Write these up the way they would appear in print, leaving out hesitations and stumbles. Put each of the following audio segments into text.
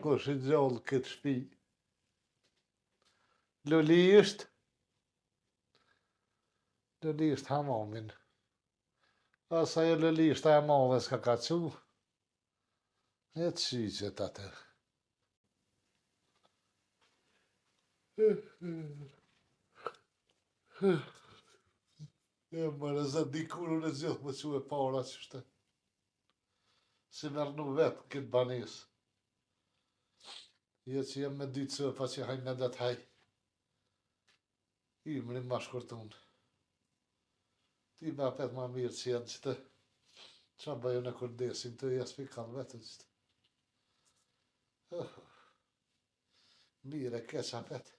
Kush i gjallë këtë shpi. Lulisht. Lulisht hamamin. As ajo Lulishta e madhe s'ka ka qu. E të qyqet atë. E mërë, zë dikur unë e gjithë më që e para që shte. Si me rrnu vetë këtë banesë. Jo që jem me dy cëpa që hajnë me det haj. Ymri ma shkurtun. Ti me apet ma mirë që janë që të... Qa bëj unë kur desim të jas pi kam vetën që të... Oh. Mirë e keq apet.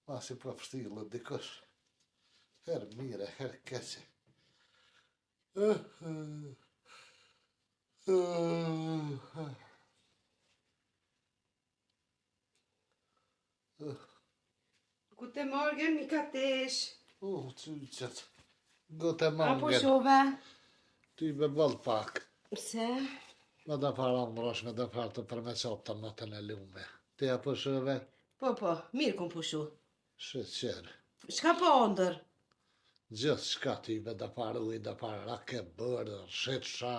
Masi po pështillet dikush. Herë mirë, herë keqe. Uh, uh, uh, Guten Morgen, mi katesh. Uh, qyqet. Guten Morgen. A pushove? Ty me boll pak. Pse? Me dhe farë ëndrrash, me dhe farë të për me qatë të natën e lume. Ti a pushove? Po, po, mirë kom pushu. Shyqyr. Shka po ondër? Gjithçka ty me dhe farë ujë, dhe farë rake bërë, shitsha,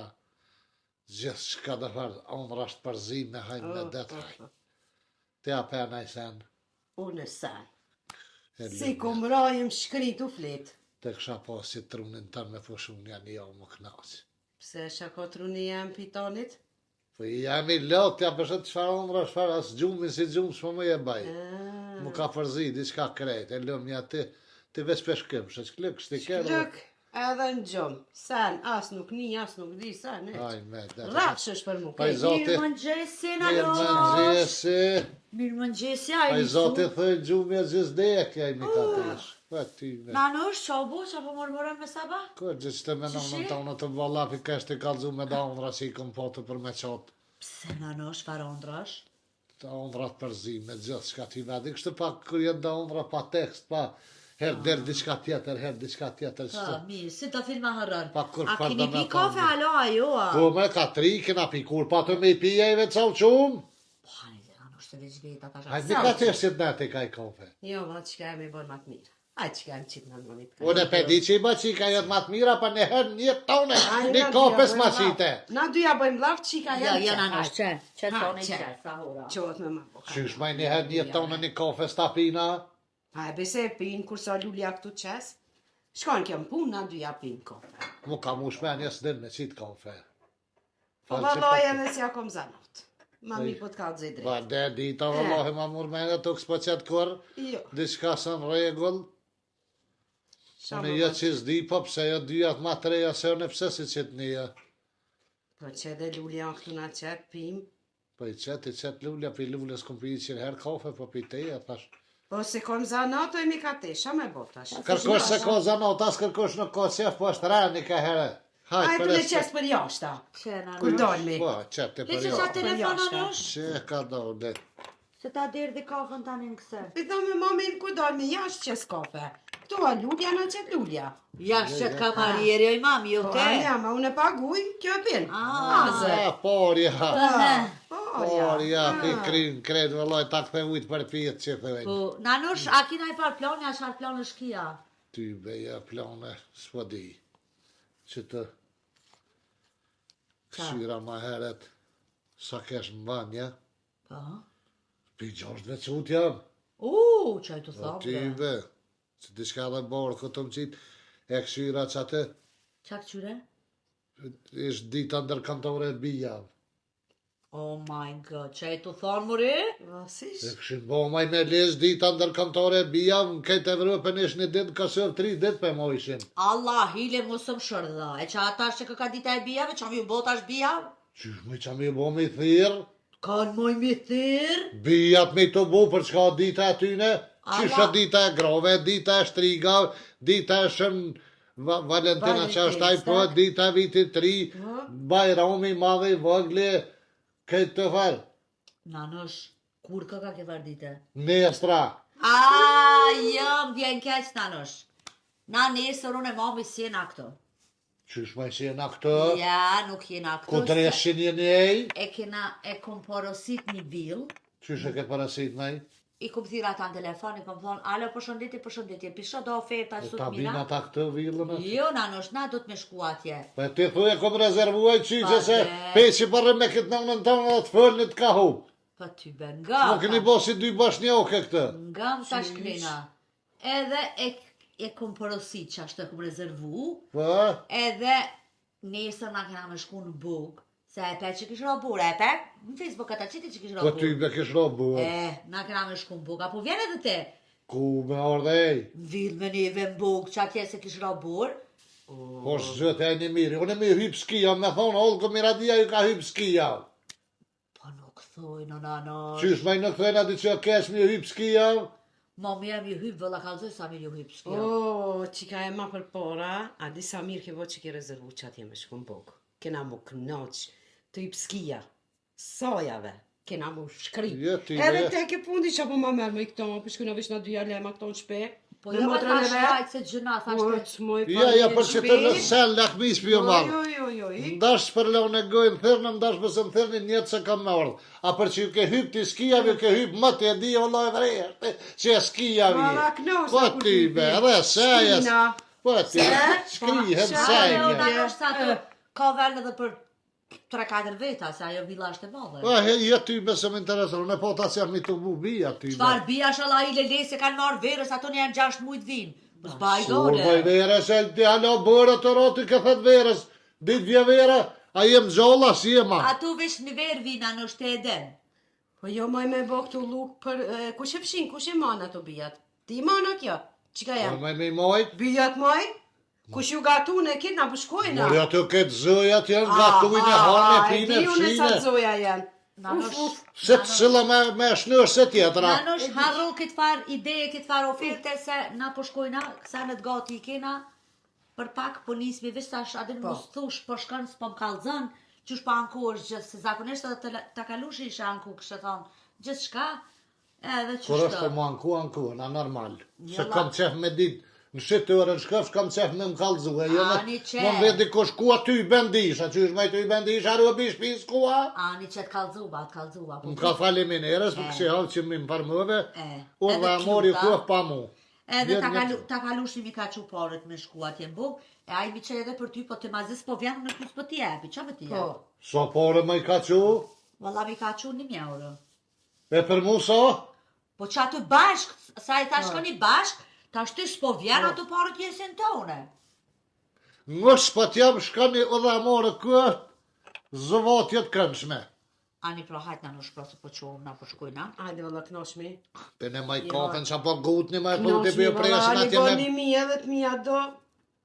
Gjithçka do farë ëndrrash të përzime hajnë me det haj. Ti a pe naj sen? Unë sen. Si kom ra jem shkri tu flet. Të kisha pas si trunin tënd me pushu një një javë m'u knaq. Pse çka ka truni jem pi tanit? Po jam i lodht, jam për çfarë ëndrrash çfarë as gjumin si gjumë s'po më e baj. M'u ka përzi diçka krejt, e lëmja ti ti veç peshkim, shklëk, shtiker. Shklëk, Edhe në gjumë, sen, as nuk ni, as nuk di, sen, e. Aj, me, dhe. Rrafsh është për mu. Paj zoti. Mirë mëngjesi, Nanosh. Mirë mëngjesi. Mirë mëngjesi, aj Paj zoti thë gjumi e gjithë dek, aj mi ka tish. Pa ty me. Nanosh, ça u bo, ça po murmuron me sabah? Kur gjithë që të me nënën tonë të valla, pi kështë i kallzu me da ëndrra që i kom pa të për me qatë. Pse, Nanosh, çfarë ëndrrash? Të ëndrra të përzime, gjithçka ti me di kështu pak kur janë do ëndrra pa tekst, pa herë del diçka tjetër, herë diçka tjetër. Po, mirë, si do filma horror. Pa kur A keni pi kafe alo a jo a? Po me ka tri kena pi kur pa të me i pi e vetë sa u qumë. Po hani dhe në është veç vetë ata Hajde mi ka të është në të kaj kafe. Jo, va çka e me bërë ma të mirë. A çka më qitë në nënit ka. Unë e pe di që i ba qika jot ma të mira, për një herë një tone, një kafe s'ma qite. Na dyja bëjmë llaf, qika jo, jo, na në që, që tone i që, sa hora. Qohet me ma boka. Qysh ma një herë një tone një kafe s'ta pina? Ha e bese e pin, kur sa lulja këtu qes, shkon kjo në punë, na dyja pin kafe. Mu ka mu shmen s'din me qitë kafe. Po vallaj edhe s'ja kom zanat. Mami po të kallzoj drejt. Pa dhe dita vallahi ma mur mendja tok s'po qet kurr. Jo. Diçka s'ë në rregull. Unë jo që s'di, po pse jo dyjat ma të reja se unë pse si qet një jo. Po që edhe lulja këtu na qet, pim. Po i qet, i qet lulja, pi lulës kom pi qirë herë kafe, po pi teje, thash. Po se kom zanat, o i mi ka te, sha me bo tash. Kërkosh se ka zanat, as kërkosh nuk ka qef, po është reni ka herë. Hajt, për e qes për jashta. Kur dalmi. Po, qet e për jashta. Heqe qa telefon Nanush? Që ka dalë, Se ta derdhi kafen tani në këse. I thamë mami kur dalmi jashtë qes kafe. Këtu a lulja na qet lulja. Jashtë qet kamarieri oj mami, jo Po, te. ja, ma unë e paguj, kjo e pin. Ah. Aze. Ah, porja. Porja. Porja, ti kryn, krejt, vëllaj, ta kthe ujt për pjetë që thëjnë. Po, Nanush, a ki naj farë plani, a çfarë plani është kia? Ty beja plane, s'po di. Që të këshyra ma heret, sa kesh në banja, Po. Pi gjasht veçut jam. U, çaj të Po thonë. ty be. Se diçka edhe borë këtë më qitë, e këshyra që atë, Qa këqyre? ishtë dita ndërkombëtare e bijave. Oh my god, çaj të thonë mëri? Po, sish. E këshin bo maj me ligj dita ndërkombëtare e bijave, në këtë Evropën ish një ditë, në Kosovë tri ditë pe mojshin. Allah, hile mos më shërdha. E qa tash që këka dita e bijave, qa mi u bo tash bijave? Qysh më qa mi bo me i thirë? Kanë moj mi thirë? Bijat me të bu për çka dita e tyne? Qysh Allah. dita e grove, dita e shtrigave, dita e shën Va Valentina që është ai po, dita e vitit të ri, Bajrami i madh i vogli, këtë të farë. Nanush, kur ka ka ke farë dite? Nestra. A, jo, më vjen keq, Nanush. Na nesër unë e mami s'jena këtu. Qysh më si jena këtë? Ja, nuk jena këtu. Ku dreshin jeni ej? E kena, e kom porosit një vilë, Qysh e ke parasit nej? i kom thirr ata në telefon, i kom thonë, alo, përshëndetje, përshëndetje, pisho do oferta Po sot ta mira. bin ata këtë villën atë? Jo, nanush, na do të me shku atje. Po ti thuj e kom rezervuaj qyqe Pa se dhe. peqi përre me këtë nënën tonë dhe të fëlnit ka hup. Po ty be, nga. Nuk keni bo si dy bashkënjoke këtë. Nga më tash krena. Edhe e, e kom porosit që ashtu e kom rezervu, Po, edhe nesër na kena me shku në bug, se e pe që kish robur, e pe, në Facebook ata qiti që kish po robur. ty be kish robu. E, na kena me shku në bug, apo vjen edhe te? Ku me ardhe ej? Në vilë me neve në bug, që atje se kish robur. Po zëtë e një miri, unë mi hyp skia, me thonë, ollë miradia ju ka hyp skia. Po nuk thojnë, o na, no. Qysh me i nuk thojnë aty që kesh mi hyp skia? Ma mirë mi hyp, vëlla kallzoj sa mirë ju hyp s'kjo. O, qika e ma përpara, a di sa mirë ke bo që ke rezervu që atje me shku në bog. Kena mu knoq, të i pskia, sojave, kena mu shkri. Jo, ti, Edhe jo. te ke pundi që apo ma merr me i këto, po shkojna veç na dyja lema këto në shtëpi. Po me jo, ma motrën e thash vet. hajt se gjëna, thash Po, te. çmoj Ja, ja, për që të në sel, lakmis për jo marrë. Jo, jo, jo, ik. Ndash për lënë e gojën thirrën, ndash mëse më thirrni njetë se kam me ardhë. A për që ju ke hyp ti skia, ju ke hyp më ti e di, vëlla e vrejë, që e skia vje. Valla, knoq, Po sa kur ti ty be, vje. edhe seje. Shkina. Po ti, shkrihen Po, seje. Jo, na je. është ato ka vend edhe për 3-4 veta, se ajo villa është e madhe. Po he, jo ty be se më intereson, unë po ta se jam i të bu bia ty. be. Çfarë bia shalla i lele se kanë marrë verës, ato një janë 6 mujt vinë. Po s'baj Kur dole. bëj verë se ti alo bërë të roti ke thet verës, ditë vje vera, a jem gjolla si jem a. Ato veç në verë vinë, anë është e den. Po jo moj me bo këtu lluk për e, kush e fshin, kush e man ato bijat? Ti i man kjo? Çka Po jam? me mi mojt, Bijat moj? Kush ju gatu në kit na pëshkojna? Mori ato këtë zëjat janë gatujnë, hane, pine, E di unë sa fshine. zoja janë. Na Uf, është uf. Se të cilla me, me shnër se tjetra. Na është harru këtë farë ideje, këtë farë oferte se na po shkojna, kësa në të gati i kena, për pak po nismi, veç tash a din mos thush, po shkon s'po më kallzon, qysh po ankohesh gjithë, se zakonisht edhe të, ta kalushi isha anku, kështë thonë, gjithçka, edhe Kur qysh është të. të mu anku, anku, na normal. Se Jalla. kam qef me dit, në shitore, në shkëf, kam qef me më kallzu. E jo me, Ani qef. më veti kush kua ty i bendisha, që është maj ty i bendisha, robi i shpis kua. Ani që të kallzuva, të kallzuva. Po, Më ka faleminderës, për kësi hallë që më informove, E. unë Edhe dhe amori kluta. kua pa mu. Edhe Vjen ta, një- kalu, ta kalushi mi ka qu parët me shku atje në buk, e ai mi që edhe për ty, po të mazis po vjen në kus po t'i jepi, qa me t'i Po. jepi? Sa pare më i ka qu? Valla mi ka qu 1000 euro. E për mu sa? Po që aty bashk, sa i thash shkoni bashk, tash ti s'po vjen ato parët jesin tone. Ngës po t'jam shkani o dhe amore kua, zëvatjet këndshme. Ani pra hajt na në shpro se po qohëm, na po shkojna. Hajde valla knoqmi. Pe ne maj kafen që po gutni, ma e po të Knoqmi bëjë valla, presin ani atje bo me... një mijë edhe të mija do.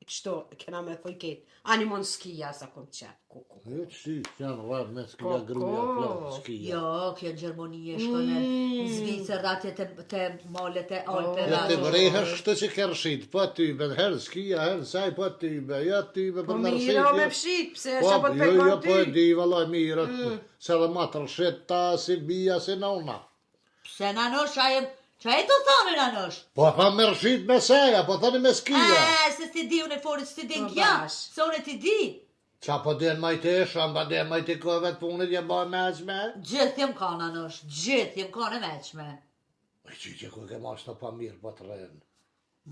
Kështu, kena me thoj ketë. Ani mon skia sa kom qef. Ku, ku. Jo, që si, janë rrë me skia Ko, gruja, ko. plot, skia. Jo, kjo në Gjermani e shkon në në Zvicër, atje te, te malet e Alpeve. Ja të ato. vrehesh këtë që ke rëshit, po ty be, herë skia, herë saj, po ty be, ja ty be, Po për me rëshit. mira me jo. fshit, pse Po, është apo të jo, pekon jo, po e ty? di, valla, mirë, se edhe ma të rëshit ta si bia, si nona. Pse na nosh, a jem, qa e të thonë na nosh? Po tha me rëshit me seja, po thani me skia. E, se s'ti di unë e forit, s'ti din Po, kja, bash. se unë e ti di. Qa po den maj të esha, mba den maj të kohëve të punit, je bëhe me aqme? Gjithë jem ka na nosh, gjithë jem ka në meqme. E që që ku ke marrë të pa mirë, po të rënë.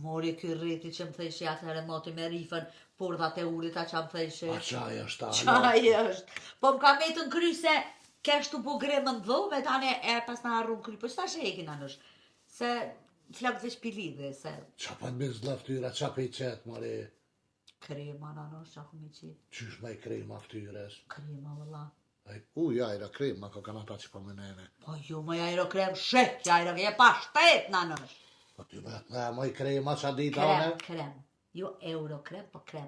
Mori ky rriti që më thejshi atëherë moti me rifën, pordhat e urit a që më thejshi. A qaj është alo? Qaj është. Po më ka metën kry se kesh tu po gre më ndho, me tani e pas na harrun kry, po që tash e hekin anësh. Se flak veç pilidhe, se Qa po në zla ftyra, qa pe i qetë, more? krema na nësh, qa ku mi qitë. Qysh me i krema ftyrës? Krema, vëlla. Ai, u, jajra, krema, ka kanë ata që po më nene. Po jo, më jajro krem, sheh, jajro, je pa shtet na nësh. Po ty vetë me moj krema, qa dita Krem, one? krem. Jo euro krem, po krem.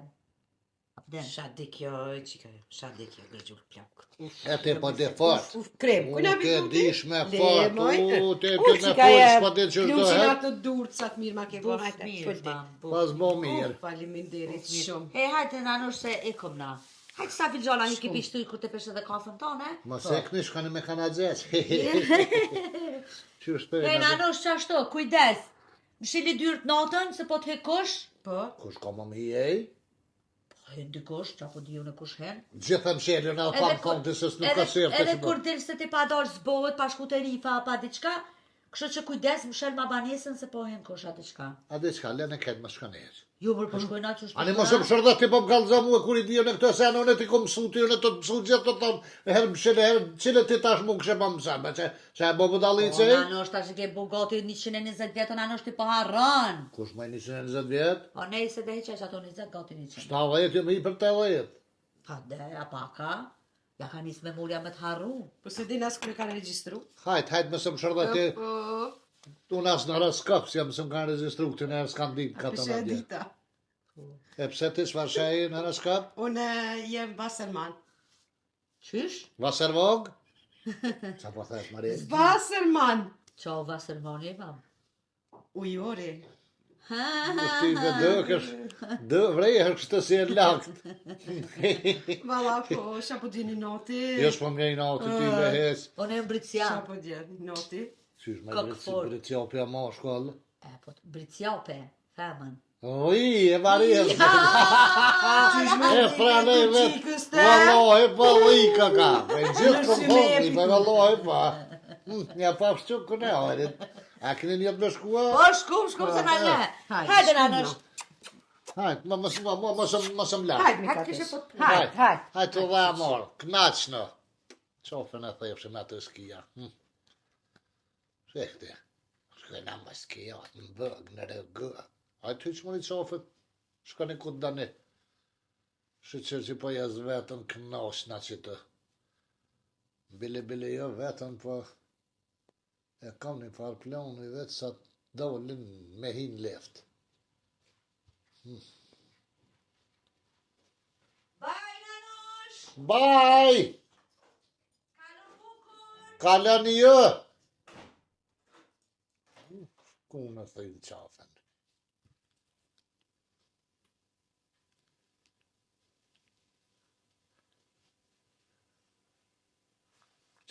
A po den? Sha di kjo, çika, sha di kjo gërgjur plak. Uf, E te po de fort. Uf, krem, ku na U, ke bitu ti? dish me Le, fort, moj. u, te U, ke me çika fort, je, s'po din që çdo Luqin herë. atë dur, sa të mirë ma ke bërë, Buf hajde, mirë, fol ti. mam, buf Pas bo mirë. Uf, Faleminderit shumë. E hajde na nësh se e kom na. Hajde sa filxhana hi ke pishtu kur të peshe dhe kafën tonë, e? Mos e këni shkoni me kanagjeq. Qysh E të na nësh qashtu, kujdes. Mshili dyrt natën se po të hekush. Po, Kush ka më mi ej? Hen dikush, qa po di unë kush hen. Gjithë e mshelin edhe pa më thonë ti se s'nuk ka sirë Edhe kur dil se ti pa dalë s'bohet, pa shku te Rifa, pa diçka, kështu që kujdes mshel ma banesën se po hen kush a diçka. A diçka, lene këtë më shkon heq. Jo, por po shkojna qysh Ani mos e mshërdhe ti po më kallëzo mua kur i di unë këto sene, unë ti kom mësu ti, unë të të mësu gjithë të thonë, e herë mshel, e herë cile ti tash mu kështë pa mësa, me që, që e bo budallice? Po, na është tash ke bu gati 120 vjet, na është ti po harron. Kush më 120 vjet? Po ne se dhe heqa që ato 20 gati 100. 70 jo më i për 80. Pa de, a paka, ja ka nis memoria me të harru. Po se din as kur e kanë regjistru. Hajt, hajt më së më shërdhe ti, Po, unë as në horoskop, si jam së më kanë regjistru këtë nërë s'kam ditë Pishe e 14 vjet. dita. E pse ti çfarë shej në horoskop? Unë jem Wasserman. Qysh? Vaservog? Qa po thes, Mari? Wasserman! Qa o Vasermani, mam? Ujori. Ti me dëkësh, dë vrejër kështë si e lakt. Valla, po, qa po gjeni noti? Jo s'po më njej nati ti me hec. Unë e Bricia. Qa po gjeni noti? Qysh me Kokë brici, fort. briciopja ma shkollë. E, po, Briciape, femën. Ui, e Maria. Qysh me E pranoj vet. Qikës te? Vallahi po lika ka. Me gjithë Në komfort, syme po vallahi po. Ja pa shquk ku ne hajrit. A keni një të me shkua? Po, shkum, shkum se na le. Hajde, Hajde na shkum, nësh. Hajt, më mos më mos mos më la. Hajde, mi Hajde katesh. kishe po të Hajde, hajde. Hajt të dha mor, knaq në. Qofën e thefshim atë skia. Hm. Shehti. Shkojna më skia, në bëg, në rëgë. Hajt hyq më një qofën. Shkoni ku dani. Shyqyr që po jes vetën knaq na që të. Bile bile jo vetën, po e kam një farë plani vetë sa të dolin me hin left. Bye, nanush! Bye! Kalon bukur! Kalon jo! Ku në thëjnë qafën?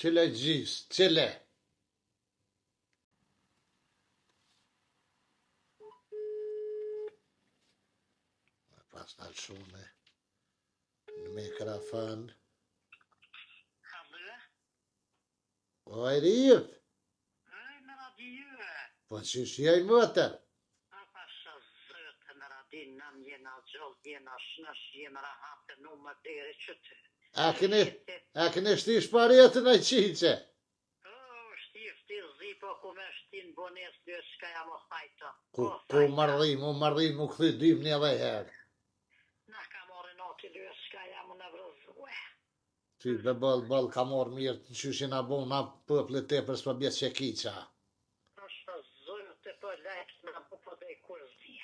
Qile gjysë, qile? Pas në lëshune, në mikrofon. Hallå? O, e rif! Hej, me radio. Po qysh jaj motër? A pasha zëtë me radio, nam jena gjallë, jena shnash, jena rahat, nu më deri që të. A keni, a keni shti shparetën e qiqe? O, shti, zi, po ku me shtin bones, lë shka jam o hajta. Ku, O, ku hajta. mërdhim, u mërdhim, u kthy dymni edhe herë. Na ka morë nati, lë shka jam unë vrëzue. Ty be bëll, bëll, ka marrë mirë, qyshin a bon, na pëplit tepër s'po bje qekiqa. Pasha zëtë po lajtë, na po po dhe kur zje.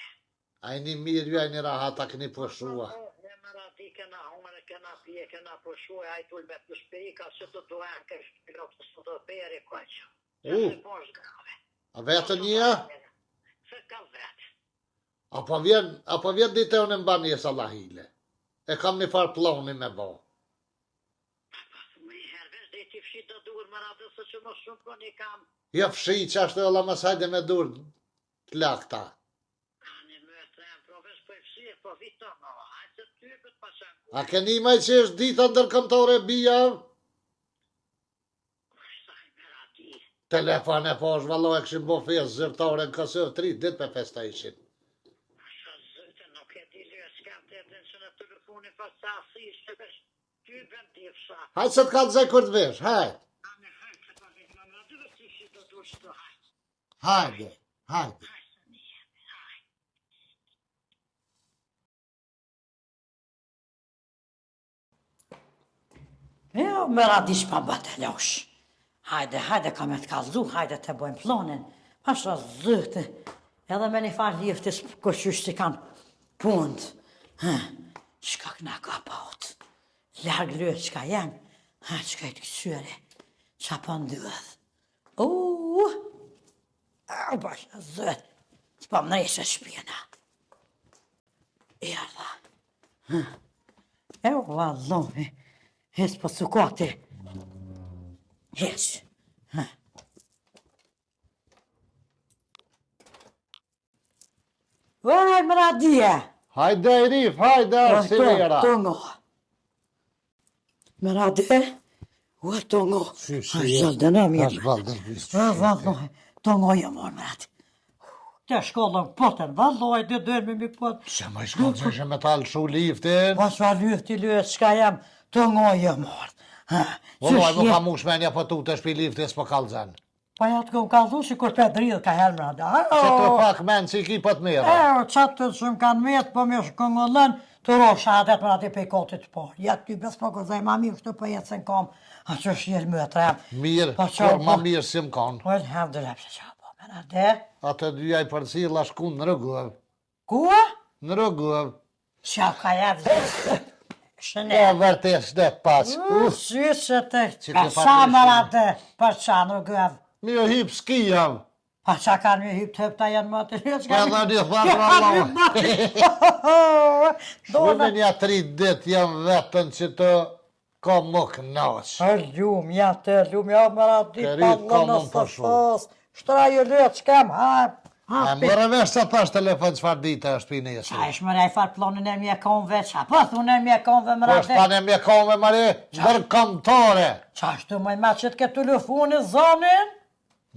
A jeni mirë ju, a jeni rahat, a keni pëshua. Po, ne me radi kena hongre, kena pije, kena pushu, e ai tul me të shpi, ka që të duhen, ke shpilo të së të peri, ka që. U. Se po zgrave. A vetën një? Se ka vetë. A po vjen, a po vjen ditë unë në banesë Allahile. E kam një farë plani me bo. Më i herë vesh dhe ti fshi të dur më radhë se që më shumë po një kam. Jo fshi që ashtu edhe mos hajde me dur të lakta. Ani më e trem, pro vesh po i fshi, po vito, no, hajtë të ty për të pasha A keni maj që është dita ndërkombëtare e bija? Sa i më radi. Telefon e po është vallo e këshim bo festë zyrtare në Kosovë, tri ditë me festa ishin. Pasha zëtë, nuk e di lë, s'kam të edhin që në telefonin pas sa si ishte vesh ty bën difsha. Hajtë se të kallëzoj kur të vesh, hajt. Ani hajtë se po vit më radi vesh ti fshi të dur shto hajtë. Hajde, hajde. Hajtë se një jemi, hajtë. Jo, me radi s'pa bëtë losh. Hajde, hajde, ka me të kallzu, hajde të bojmë plonin. Pasha zëtë, edhe me një farë lifti s'kërqysh si kanë punët. Hë, Qka këna ka paut? Largë lë, qka jem? Ha, qka i të këqyre? Qa po ndodh? Uuu, au, pasha zëtë, s'po më nreshe shpjena. Erdha. Hë. E, vallohi, Hiç po sukati. Hiç. Hë. Vaj, më radije. Hajde Rif, hajde është si vera. Të ngo. Me rade, ua të ngo. Si, si, A, zëllë, në mirë. Tash vallë, dhe A, vallë, të ngo jam orë, me rade. Të shkollën potën, vallë, dhe dërë me mi pot. Se më shkon që ishe me talë shu liftin. Po s'fa lyfti lyfti, s'ka jam, të ngo jam orë. Ha, Vëllai, qysh më je? ka mush menja po tu të shpi lifti s'po kallxan. Po ja të kom kallzu si kur pe dridh ka herë më rade. Se të pak men që i ki po të mira. E, qatë të që më kanë metë, po më shkëngëllën, të rosha adet më rade pe kotit po. Ja ty bes po këzaj ma mirë, kështu po jetë se në kom, a që është jelë më e trem. Mirë, Po qa, kur ma po. mirë si më kanë. Po, elhamdulillah, pse qa po, më rade. Atë dyja i përcilla shku në rrugëv. Kua? Në rrugëv. Qa ka jepë? Shëne. Po vërtet shdet pas. Uf, Si që të... Që Pa ke pa sa më dëshirë. rade, për qa në rrugëv? Mi o hip skijav. Pa qa kanë me hyp të hëpta janë më të hyp, Po edhe një thanë valla. Do Shkojme një tri dit jam vetën që të ka më knaq. Ë lum, ja të lum, ja më ra di Kerit pa ka lënë mund së për shumë. fos. Shtra ju lëtë, s'kem, ha, ha, E mërë vesh që thash telefon çfarë dite është pi nesër. Qa ish më rej farë plonin e mjekonve, qa po thunë e mjekonve më Po ra është pa në mjekove mëre, ndërkombëtore. Qa është të më ma që të ke telefoni zonin?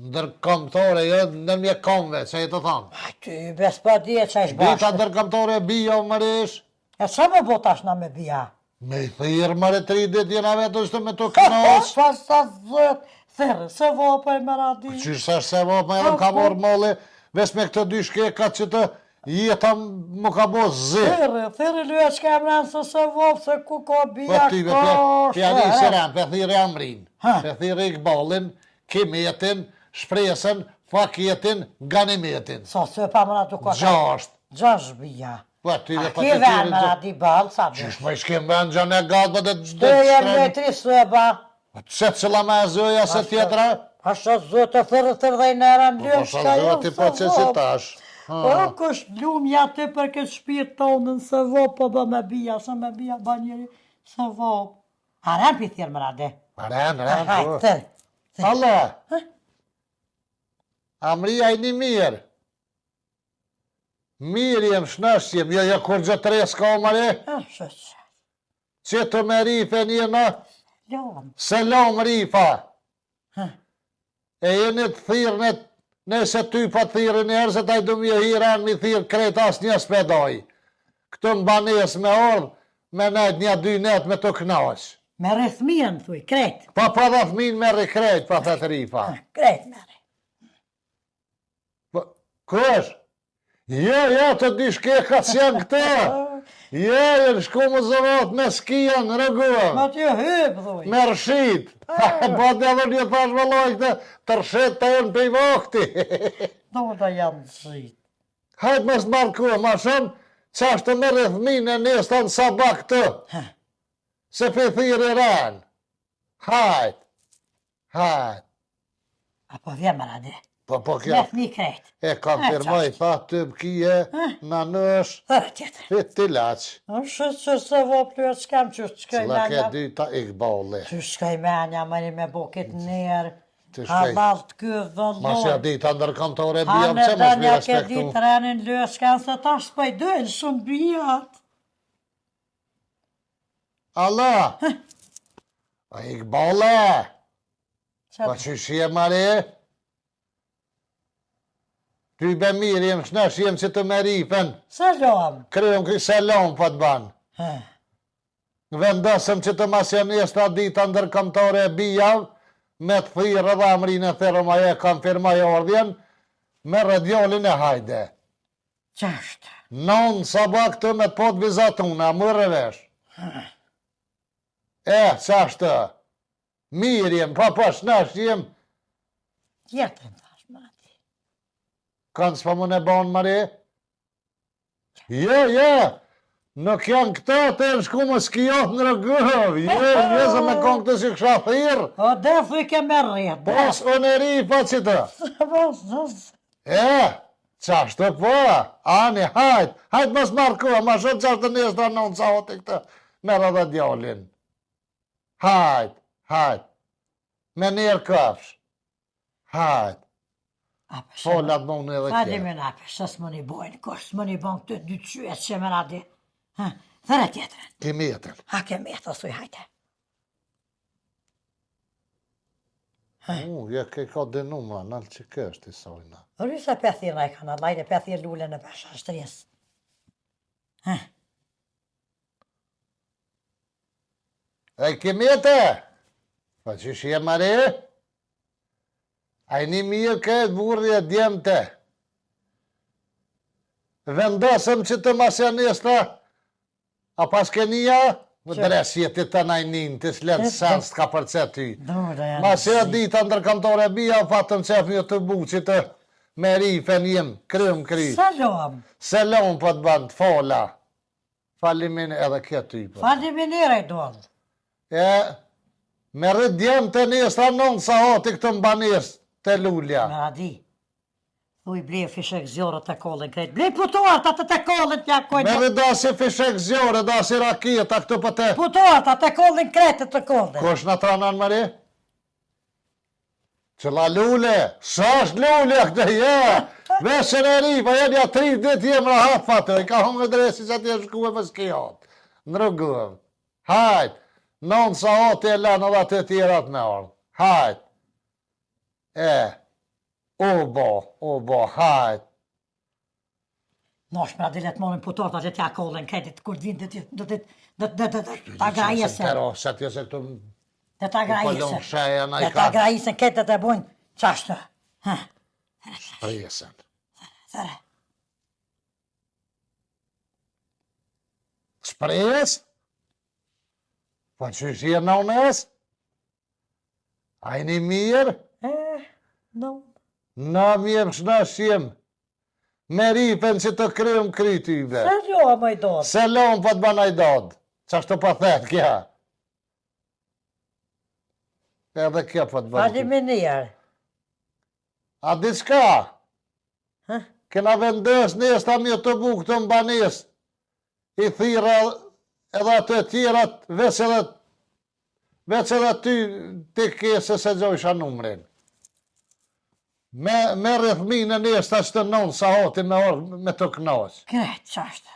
Ndërkombëtore, jo në mjekonve, që e të thonë. A ty, bes pa dje qa ish Dita bashkë. ndërkombëtore bio mërish, E sa më bo tash na me bia? me i thirë mëre tri dit jena vetë është me të knaq. Pa sa zët, thirrë, se vo po e më ra di. Qysh sa se vo, më edhe më ka morë molli, veç me këtë dy shkeka që të jeta më ka bo zi. Thirrë, thirrë lyë që kam rënë se se vo, se ku ka Po bia, ty, ko, pe ja nisi shë, ren, pe thirri Amrin, Ha. pe thirri Ikballin, Kimetin, Shpresën, Faketin, Ganimetin. Sa se pa më ra të ka. Gjasht. Gjash bia. Po ty A dhe po ke të venë thirri më ra di ballë, sa bë. Qysh më i shkem vend gjën e gatë, po të Të jem me tri sëba. Se cila ma e zëja se tjetra? Pasha zot e thërë thërë dhe i nërën Po lësh, pasha ka jo zoti po se që si vo. tash. Po kush lum ja ty për këtë shpirt tonën se vo, po bë me bia, se me bia ba njeri, se vo. A ren pi thirë më rade? Ren, ren, Hajt, po. thërë. Alla. Amria i një mirë. Mirë jem, shnash jem, jo, jo, kur gjë tre s'ka mëre, Ah, shë, shë. që të me rife një në, Lum. selam rifa. Ha. E jeni të thirë në, nëse ty pa të thirë njerë, se taj du mi hiran mi thirë krejt as një s'pedoj. Këtë në banes me ordh, me nejt një dy net me të knaq. Me rrethmijën, thuj, krejt. Pa pa dhe fëmin me krejt, pa thet rifa. Ah, Krejt me rri. Po, kush? Jo, jo, të dy shkekat s'janë këta. Jo, janë shku më zëvot me skia në rëguam, Ma t'ju hyp, thuj. me rëshit. Po të edhe një thash vëlloj këtë, të rëshit të jenë pej vakti. Do të janë zit. Hajt mos marrë kohë, ma shumë, qa është të merre fëmin e nesër në sabah këtë. Ha. Se pe thirë ren. Hajt, hajt. A po vjen më rade. Po, po kjo, Me fëmi krejt. e konfirmoj, tha ty bëkije, në nësh, Thërë tjetër. fit ti laq. Shë që se vo plët s'kam që shkoj Cila ke menja. dyta Ikballi. Që shkoj menja, mëri me bo këtë nërë. Të shkoj. Halal të ky vëlloj. Mas ja dita ndërkombëtore Ha bijam me pse mos mi dënja ke respektu. ditë renin lë s'kan se tash s'po i dojnë shumë bijat. Allah! A Ikballe! Qa Po që shje mare? Ty be mirë jem shnash jem që të me rifen. Selam. Kryem kry selam po të ban. Ha. Vendosëm që të mas janë esta dita ndërkombëtore e bijav, me të thirë edhe amrin e thirrëm ajo e konfirmoj ardhjen, merre djalin e hajde. Qashtë. Non sabah këtë me të pot vizatuna, mërë vesh. E, qashtë? Mirë jem, pa pa shnash jem, Tjetër thash më ati. kanë s'po më në banë mëre? Jo, jo, nuk janë këta të janë shku më skijot në rëgëv, jo, jo, se me konë këtë si kësha thirë, O dhe thuj ke me rrit. pos unë e rifa që të. Po, zës. E, qashtë po, ani, hajt, hajt mos marrë kohë, ma shumë qashtë nesër në në sahati këtë, merë edhe djalin. Hajt, hajt, me njerë kafsh, hajt. A për Folat më unë edhe Fali kje. me na, për shë s'më një bojnë, kush s'më një bojnë këtë dy qyet që më radi. Ha, thëre tjetërën. Kimetën. Ha, ke me të thuj, hajte. U, ja ke ka dhe numra, nalë që kë është i sojna. Rysa pe thirë na i kanë, allajde pe thirë lule në pesha shtresë. Ha, E kimete? Pa që shi e mare? A i një mirë këtë burri e djemte? Vendosëm që të masjanistra, a pas kenia? Më dresje ti të najnin, ti s'letë sens të ka përce ty. Dore janë. Mas e dita ndërkantore bia, patëm qef një të bu që të me rifen jem, krym kry. Selam. Selam po të bën, të fola. Falimin edhe kjo ty. Po. Faleminderit dol. E, me rrit djem të nesra nënë sa hati këtë mbanes të lulja. Me radi. Thuj ble fishek zjore të kollin krejt. Ble putuart atë të kollin t'ja Me kojnë. rrit dasi fishek zjore, dasi raketa këtu për të... Putuart atë kollin krejt të kollin. Kush në tranan mëri? Qëlla lule, sa është lule këtë, ja! Veshën e ri, pa janë ja tri dit jem rahat pa të, i ka hongë dresi që atje shku e mos kijat. Në rrugë. Hajt, nënë sa hati e lanë edhe atë tjerat me ardhë. Hajt. E, u bo, u bo, hajt. Nosh me radi le të morin putuart atë t'ja kollin krejt kur të vinë do të do të do të do të ta grajesen. Pero, se atje se këtu Të ta po grajesen. lon sheja na i Të ta ka grajesen krejt të të bojnë qashtë. Ha, presën. thëre. Shpres? Po që je nënës? A jeni mirë? E, no. Na mjem shnash jem. Me ripen që të kryem kry tybe. Selam i dol. Selam po të banaj dod. Qashtu po thet kja. Edhe kjo po të bën. ty. Faleminderit. A diçka? Ha? Kena vendes nesër mi të bu këtë në banes. I thira edhe ato e tjerat, veç edhe veç edhe ty ti ke se se gjojsha numrin. Me, me rrethmin e nesër që të nënë sa hoti me orë me të knaq. Krejt qashtë.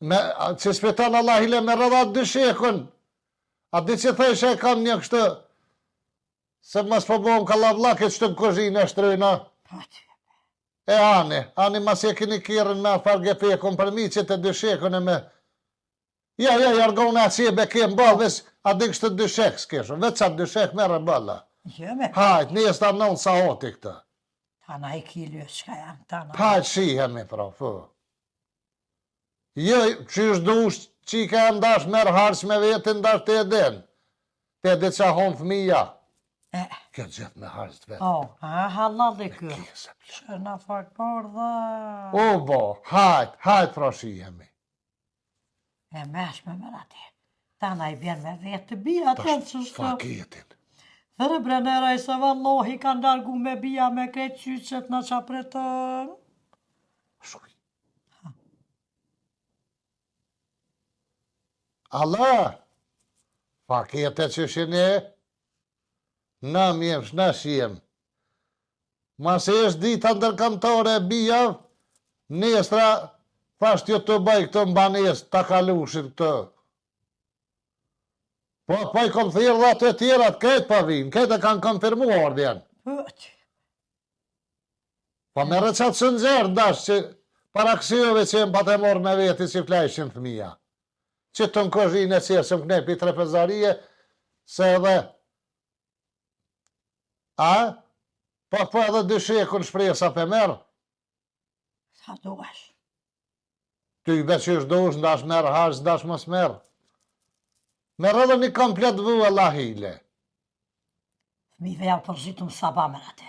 Me, a, që s'peton Allah hile me rëdha dyshekun. A di që thëshe e kam një kështu, se mos po bëhëm kallavllake që të në kuzhinë e shtrojna. Po ty. E ani, ani mas e keni kirën me atë farë gepekun për mi që të dyshekun e me... Ja, ja, jargona e si e beke në ballë, veç a di kështë dyshek s'keshë, veç atë dyshek merë bëlla. Jo me. Hajt, nesër ta nënë sa hoti këtë. Ta na i kilë, çka janë, ta na. Hajt, shihemi pra, po. Jo, qysh dush, qika e ndash merë harq me vetin, ndash të e den. Të e di qa hon fëmija. E, Kjo gjithë me harq të vetë. o, a halal e kë. Kese. Që na fak por dhe. O, bo, hajt, hajt pra shihemi. E meshme me rati. Ta na i bjen me vetë të bia atë Tash, që shtë. faketin. Thërë brenera i se vallohi kanë largu me bia me krejt qyqet në qa pretën. Shkuj. Allah! Fakete që shini, na mjem, shna shijem. Mas e është dita ndërkantore e bijav, nesra, thash t'jo të bëj këtë mbanes, ta kalushin këtë. Po, po i kom thirrë dhe ato e tjerat, këtë pa vinë, këtë e kanë konfirmu ardhjen. Po, ty. Po me rëqat së nxerë, ndash që para kësijove që jem pa të morë me veti si flajshin fëmija. Që të në kozhinë e qesëm këne pi trepezarie, se edhe... A? Po po edhe dyshekun shpresa pe merë, Sa duash. ty i be që është dush, ndash merë harq, ndash mos merë. Merë edhe një komplet vu e lahile. Fëmijëve janë përzitëm sabah me rati.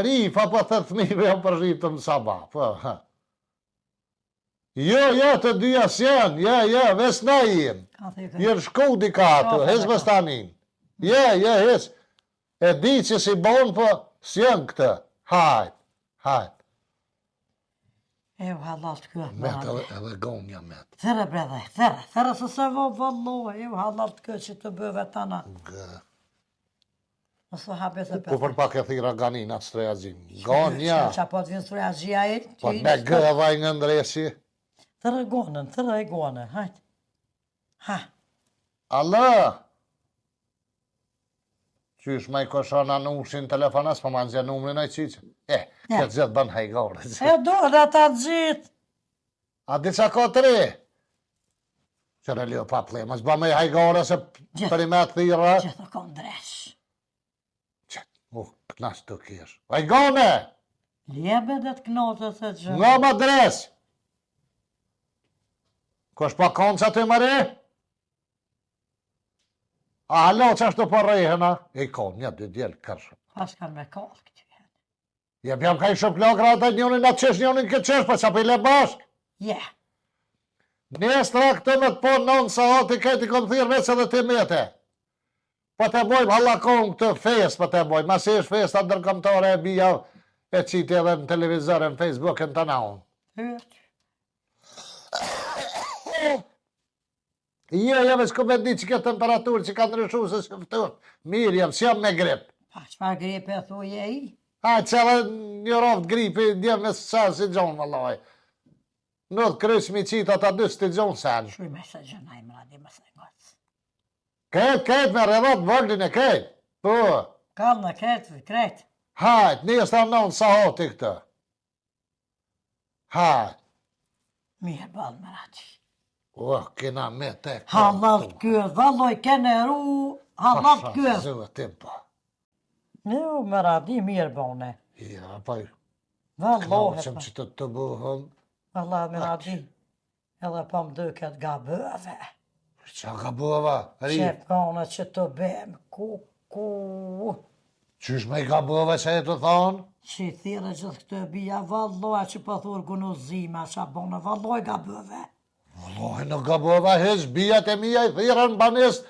Rifa po të fëmijëve janë përzhitëm sabah, po. ha. Jo, jo, të dyja s'janë, jo, jo, veç na jem. Ka thekë. Jërë shku dika aty, Shofe hes dhe mos tanin. Je, je, hes. E di që si bon, po s'janë këtë. Hajt, hajt. E u halal të kë. Met edhe, edhe gonja met. Thërë bredhe, thërë, thërë se se vo vallohi, e u halal të kë që të bëve tana. Gë. Mos u habit se Ku për pak e thira Ganin atë strojaxhin. Ganja! Qa po të vinë strojaxhia e? Po me gë edhe ai nga ndresi. Thërre gonën, thërre gonën, hajt. Ha. Alo! Qysh ma i këshon Anushin telefon as po ma nxjerr numrin ai qyq. E, këtë gjithë bën hajgore. E do dhe ata gjithë. A di ça ka të re? Qëre ljo pa ple, mos bë me hajgore se për i me të thira. Gjithë o kom dresh. Qëtë, u, kënas të kesh. Hajgone! Ljebe dhe të knotë se gjë. Nga ma dres! Kush pa konë që aty më re? A alo që ashtu po rrehen, a? E i konë, një, dy djelë, kërshëm. Pas kanë me kallë këty. Jep jam ka i shumë plakra ata njënin atë qesh, njënin këtë qesh, po që po i le bashkë. Je. Yeah. Nestra këtë me të po nënë sahati këtë i kom thirë veç edhe ti mete. Po të bojmë hallakon këtë festë, po të bojmë. Masi është festa ndërkombëtare e bija e qiti edhe në televizor e në Facebook e në të naun. Jo, jo, veç ku me di që kjo temperaturë që ka ndryshu se së ftohtë. Mirë jam, s'jam me grip. Pa, çfarë gripe e thu je i? Ha, që edhe një roft gripi, dje me së si gjonë, vëllaj. Në të krysh mi qitë ata dy së të gjonë sen. Shuj me së gjëna i mradi, më së ngocë. Krejt, krejt me rredhat vëglin e krejt. Po. Kam në krejt, krejt. Hajt, nesër nënë sahati këtë. Ha. Mirë ballë më rati. O, kena me te. Hallall të valloj kene ru, hallall të kyë. Zëvë tim po. Jo, më radi mirë bone. Ja, pa. Vallohet. Knaqem që të të bëhëm. Valla, më radi. Edhe po më duket gabëve. Qa gabëva? Ri. Që pone që të bem, ku, ku. Qysh me i gabëva që e të thonë? Që i thire gjithë këtë bija, valloj, që po thurë gunozima, që bone, valloj gabëve. Valloj nuk gabëva, hiç, bijat e mija i thirën në banesë,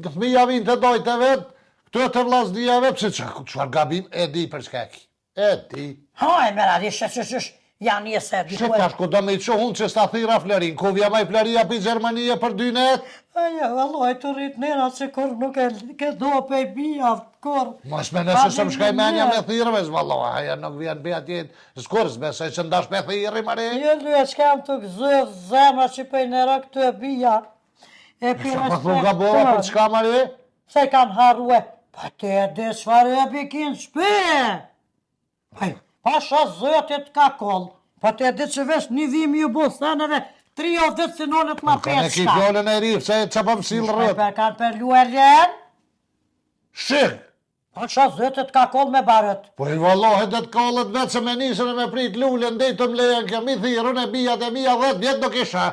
fëmija vinë të dojtë e vetë, këtu e të vllaznia vetë, pse që, çfarë gabim, e di për çka e ki. E di. Ha, e mera, di, shë, shë, shë, ja një se di. Shë, tash ku do me i që unë që s'ta thira Florin, ku vja maj Floria pi Gjermanie për dy net? A ja, vallaj, të rrit nera që kur nuk e ke do pe bija, kur. Mos me nëse s'më shkaj menja me thirë, veç vallaj, aja nuk vjen pi atje, s'kur, s'besoj që ndash me thirë, mëre. Jo, lë, që kam të gëzë, zemra që pe nera këtë e bija. E pi me Po thu gabova për çka mëre? Se kanë harrue, pa te e di çfarë e bikin shpi. Pa, pasha zotit ka koll, pa te e di që vesh një vim ju bo seneve, tri o ditë si nonët ma pesha. Kanë e ki fjallën e rifë, se që po më silë rrët. Për kanë për luë lenë. Shik! Pasha zotit ka koll me barët. Po i vallohet dhe të kollët vetë se me nisën e me prit lulën, dhe të më lejen kjo mi thirën e bijat e mija 10 vjetë nuk isha.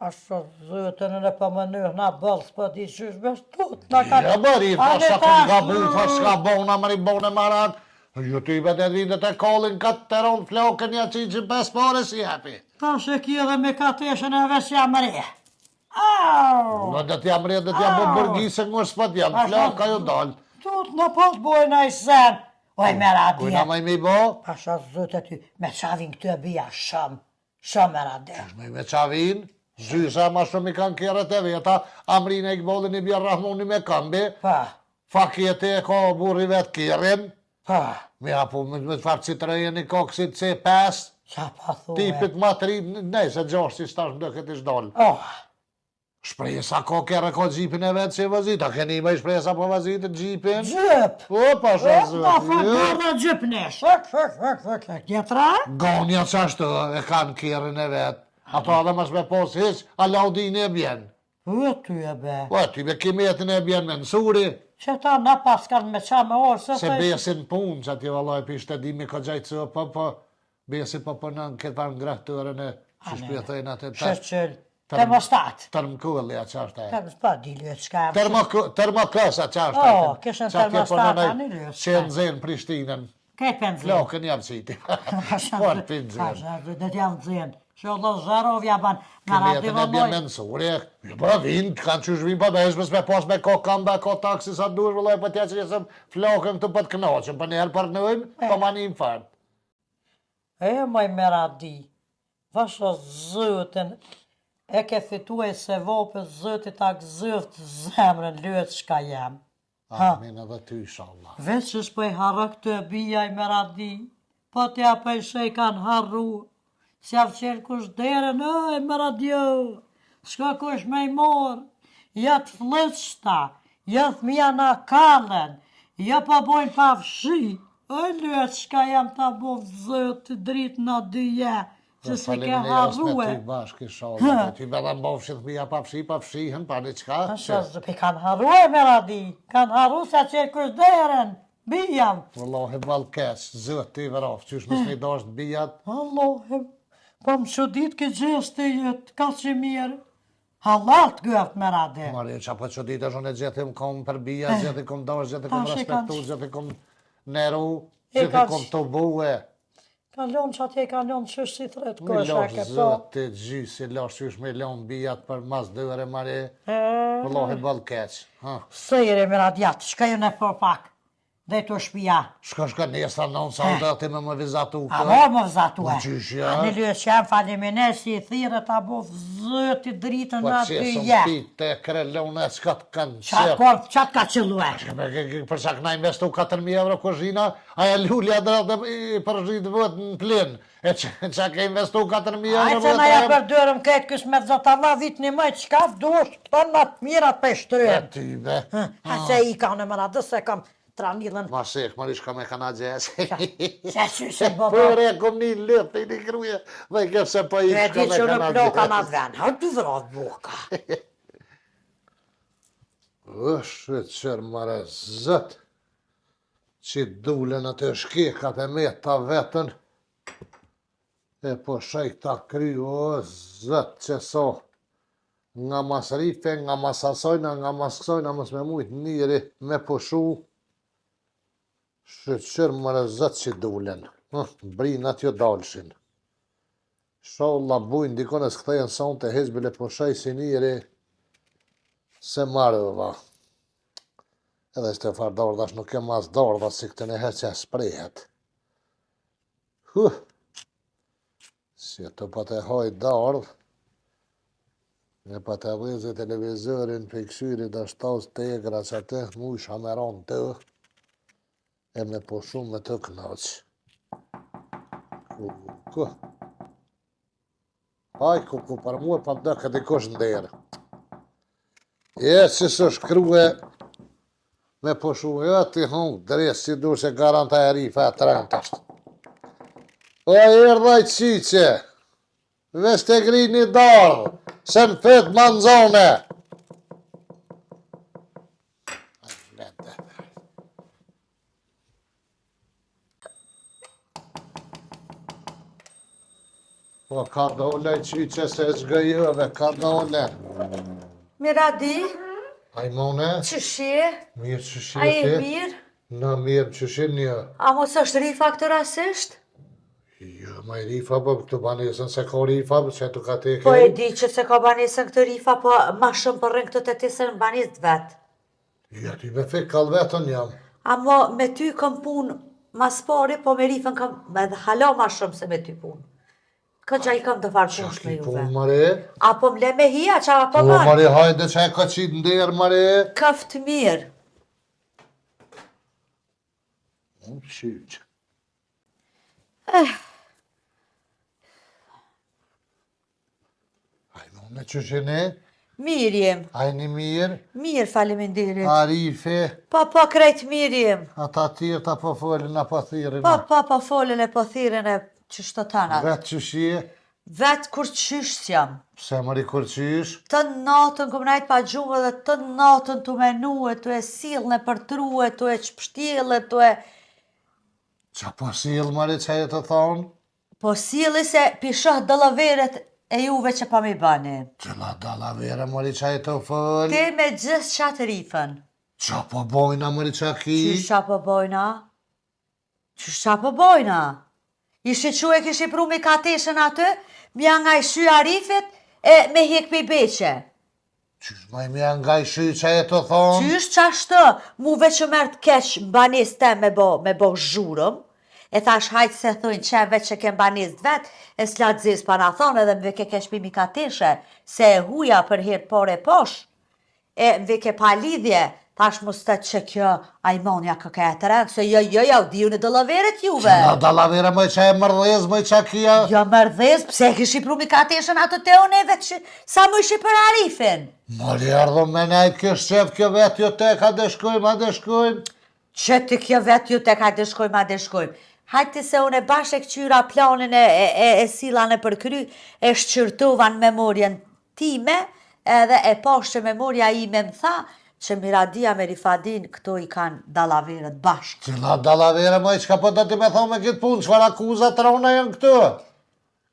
Pasha zotin në po më nëhë na bëllë, s'po di qysh me shtut, na ka... Ja bëri, tha sa këm gabu, tha s'ka bona, më ri bone marak. Ju ty me të vinë të kollin, këtë të ronë flokën, ja që i pes pare si jepi. Tash e ki edhe me kateshën e vesh jam re. Au! Në dhe t'jam re, dhe t'jam bë bërgjise, ngërë s'po t'jam, flokë ajo dalë. Tut në po t'bojnë ai sen. Oj, me radje. Kujna më i mi bo? Pasha zotit ty, me qavin këtë e bija shumë. Shumë me rade. Qysh me me qavin, zysa ma shumë i kanë kerret e veta, Amrin e Ikbollin i bjerë Rahmoni me këmbi, Pa, Fakete e ka burri vetë kerrin, pa, me apo me, me farë Citroen i ka kësi C5, qa pa thue? tipit ma të ri, nejse gjashtë si stash më duket ish dalë. Oh, Shpresa ka kerr e ka xhipin e vet që e vozit, a keni më shpresa po vozit xhipin? Xhip! Po, pasha Po, pa zot. fa dorë xhip ne. Shok, shok, shok, shok, shok. Tjetra? Gonja qashtu e kanë kerrin e vet. Ato edhe mos me pos hiç, Alaudini e bjen. Po, ty e be. Po, ty me kimetin e bjen Mensuri. Që ta na paskan me qa me orë, se Se besin punë që atje vallaj pishte dimi ka gjajtë cë, po, po, besi po punon këtë farë ngrohtorën e, që shpje thëjnë atë tash. Sheqel, termostat. Termkullja që është e. Termostat, di lë çka. Termokës, a që është e. Oh, kishën termostat, ani lë. Që e nxenë Prishtinën. Krejt pe nxenë. Flokën jam qiti. Fort pe nxenë. Dhe t'jam nxenë. Që Allah zharov ja ban. Kimetën e bje Mensuri. Jo, po vinë, kanë qysh vinë, po vesh mos me pas me ko këmba, ko taksi sa duhesh, vëllai, po t'ja qesëm flokën këtu po të kënaqëm, po një herë përnojmë, po ma nim fort. E moj Meradi, Pasha zotin e ke fitue sevape zoti ta gëzoft zemrën lyet çka jam. Amin edhe ty, inshallah. Veç që s'po i harro këto bija i me radi, po t'ja po i shej kanë harru, s'ja çel kush derën, oj, me radio, s'ka kush me i morë, ja të flliqta, ja fëmija na kallen, ja po bojnë pa fshi, oj, lë, çka jam ta bo Zoti dritë në dyje, Që s'i ke harrue. Me ty bashkë, inshallah. Ty me dhe mbofshin fëmija pa fshi, pa fshihen, pa një qka. Asha, zë, kanë harrue me radi, kanë harru s'ja çel kush derën, bijam. Wallahi, ball keq, Zoti vraftë, qysh mos me dasht bijat. Wallahi, po më çudit këtë gjeste jetë, ka që mirë. Hallall të gëft me radi. Mari, qa po çuditesh, unë gjithë im kom për bija, gjithë i kom dasht, gjithë i kom respektu, gjithë i kom neru, gjithë i kom të bue. Ka lonë që atje ka lonë që si thret Mi losh Zoti gjysi, losh qysh me lonë bijat për mas dëre mare, Wallahi ball keq. Ha. Sëjre me radiat, shka ju në për pak, dhe të shpia. Shka shka nesër në unë sa u dhe ti me më vizatu A mo më vizatu e? Qysh ja? A një lyë që jam falimine si i thire ta bo Zoti dritën Po në që aty së je. më të krelone, s'ka të kanë Qatë qef. por, qatë ka qëllu e? Për sa këna investu 4.000 euro kuzhina, aja lulja dhe dhe i përzhit vët në plin. E që, që ke investu 4.000 euro? Ajtë se na ja përdorëm këtë kës me zot Allah vit një mëjtë, qka dush, të në të mirat për E shtryen. ty be. Ha se i ka në mëra, dhe se kam tranilën. Ma shek, më rish ka me kana gjesë. Se që se bo Po re, kom një lëtë, i një kruje, dhe i kef se po i E shka di me që në kana ploka gjesë. në atë ven, ha të vratë buka. Është qërë mëre zët, që dulën atë shkekat e meta vetën, e po shej këta kry, o zët që so, nga masrife, nga mas asojna, nga mas kësojna, mos me mujt njëri me pushu, shyqyr mëre zët që dulën, hm, brinat jo dalshin. Shalla bujnë dikon e s'kthehen sonte hiç bile pushoj si njëri se marrova. Edhe që të farë dardhash nuk e mas dardha si këtë në herë që sprehet. Huh. Si të pa të haj dardh, me pa të dhezi televizorin për kësyri dhe shtaz të egra që atë mujsha me ranë të e me pushu me të knaq. Ku, ku. Aj, ku, ku, për mua pa më këtë dikush në derë. E, si së shkrue me pushu, e, ti hongë dres, si du se garanta e rifa e trent është. O, erdha i qiqe, veç të gri një dardhë, se në fet ma nxone. Ai, vete. Po, ka dole i qyqe se zgëjëve, ka dole. Miradi, Aj mone, qysh je? mirë qysh A je je ti? mirë? Në mirë qysh je një. A mos është Rifa këtë rasisht? Jo, ma i Rifa, po këtu banesën se ka Rifa, që tu ka teke. Po e di që se ka banesën këtë Rifa, po ma shumë po rrin këtë të ti se në banesë të vetë. Jo, ti me fik kall vetën jam. Amo me ty kam punë mas pari, po me Rifën kam edhe hala ma shumë se me ty punë. Ka gja i kam të farë Qa punësh ki me juve. punë, mare? A po më le me hija, qa po Po, bën? mare, hajde që e ka qitë nderë, mare. Këft mirë. U, qyqe. Aj, mone, qysh jeni? Mirë jem. Aj një mirë? Mirë, faleminderit. Arife, Po, po, krejt mirë jem. ata tjerë po folin, apo thirrin. Po, po, po, folën e po thirrën e qështo tana. Vetë qysh je? Vetë kur qysh s'jam. Pse mëri kur qysh? Të natën kom najt pa gjumë dhe të natën tu menu e tu e sill në për tru e tu e qpështjell e tu e... Qa po sill mëri që e të thonë? Po silli se pishoh dallaveret e juve që pa mi bani. Qëlla dallavere mëri që e të fol? Ti me gjithë qatë Rifën. Qa po bojna mëri qa ki? Qysh qa po bojna? Qysh qa po bojna? Ishi qu e kishi pru mi kateshën aty, mja nga i shy Arifit e me hjek pi beqe. Qysh maj me nga i shy që e të thonë? Qysh qashtë, mu veç që merë të keq në banesë te me bo, me bo zhurëm, e thash hajtë se thujnë që veç që ke në banesë të vet, e s'la të zezë pa na thonë edhe më veke keq pi mi kateshe, se e huja për herë por e posh, e më veke pa lidhje. Thash mos të që kjo Ajmonja këka e të rëndë, se jo, jo, jo, di unë dallaveret juve. Qëna dallavere moj që e mërdhez, moj që kja. Jo mërdhez, pse e kishi pru Mikateshën atë te unë veç sa më ishi për Arifin. Mori ardhë me nejt kjo shqef kjo vetë jo tek, hajde shkojmë, hajde shkojmë. Që të kjo vetë ju tek, hajde shkojmë, hajde shkojmë. Hajde se unë e bash e këqyra planin e, e, e, e silla në përkry, e shqyrtova në memorien time, edhe e pash që memoria ime më tha, që Miradia me Rifadin këto i kanë dallaveret bashkë. Cila dallavere moj, çka po do ti me thonë me këtë punë, çfarë akuza të rona janë këto?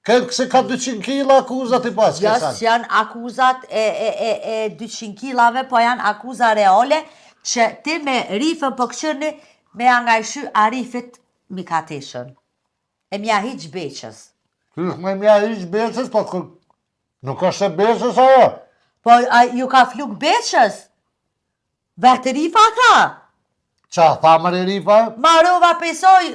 Këtë kësi ka 200 kila akuzat i pas Jo, kësan. s'janë akuzat e, e, e, e 200 kilave, po janë akuza reale që ti me Rifën po këqyrni me ja ngajshy Arifit Mikateshën. E mja hiq Beqës. Qysh me mja hiq Beqës, po kë... nuk është e Beqës ajo. Po a, ju ka fluk Beqës? Vetë Rifa tha. Qa tha mëre Rifa? Marova pesoj,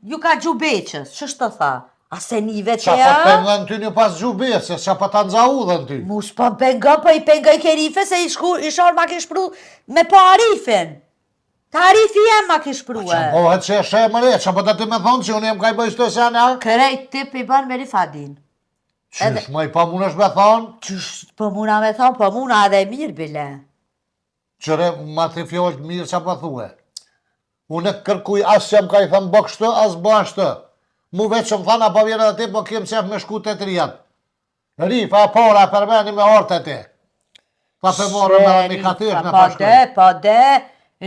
ju ka gju Beqës. Që shtë tha? A se nive Qa që po të ja? pengon ty një pas gju Beqës, qa po ta nxa udhën ty? Mu s'po më pengon, po i pengoj ke Rife se i shku, i shorë ma kish pru me po Arifin. Ta Arifi jem ma kish prue. Qa bohet që e shë mëre, qa po të ti me thonë që unë jem kaj bëj shtë sen, a? Krejt ti pi bën me Rifadin. Qysh më i pa mund është me thonë? Qysh po muna me thonë, po muna edhe e mirë bile. Qëre, ma të fjollët mirë qa po thue. Unë e kërkuj as jam ka i thënë bë kështu, as bë ashtu. Mu veç që më thanë, apo vjen edhe ti, po kem qef me shku të trijat. Rifa e pora e përmeni me orë të ti. Pa pe morëm edhe Mikatesh në Po pashkoj. de, po de,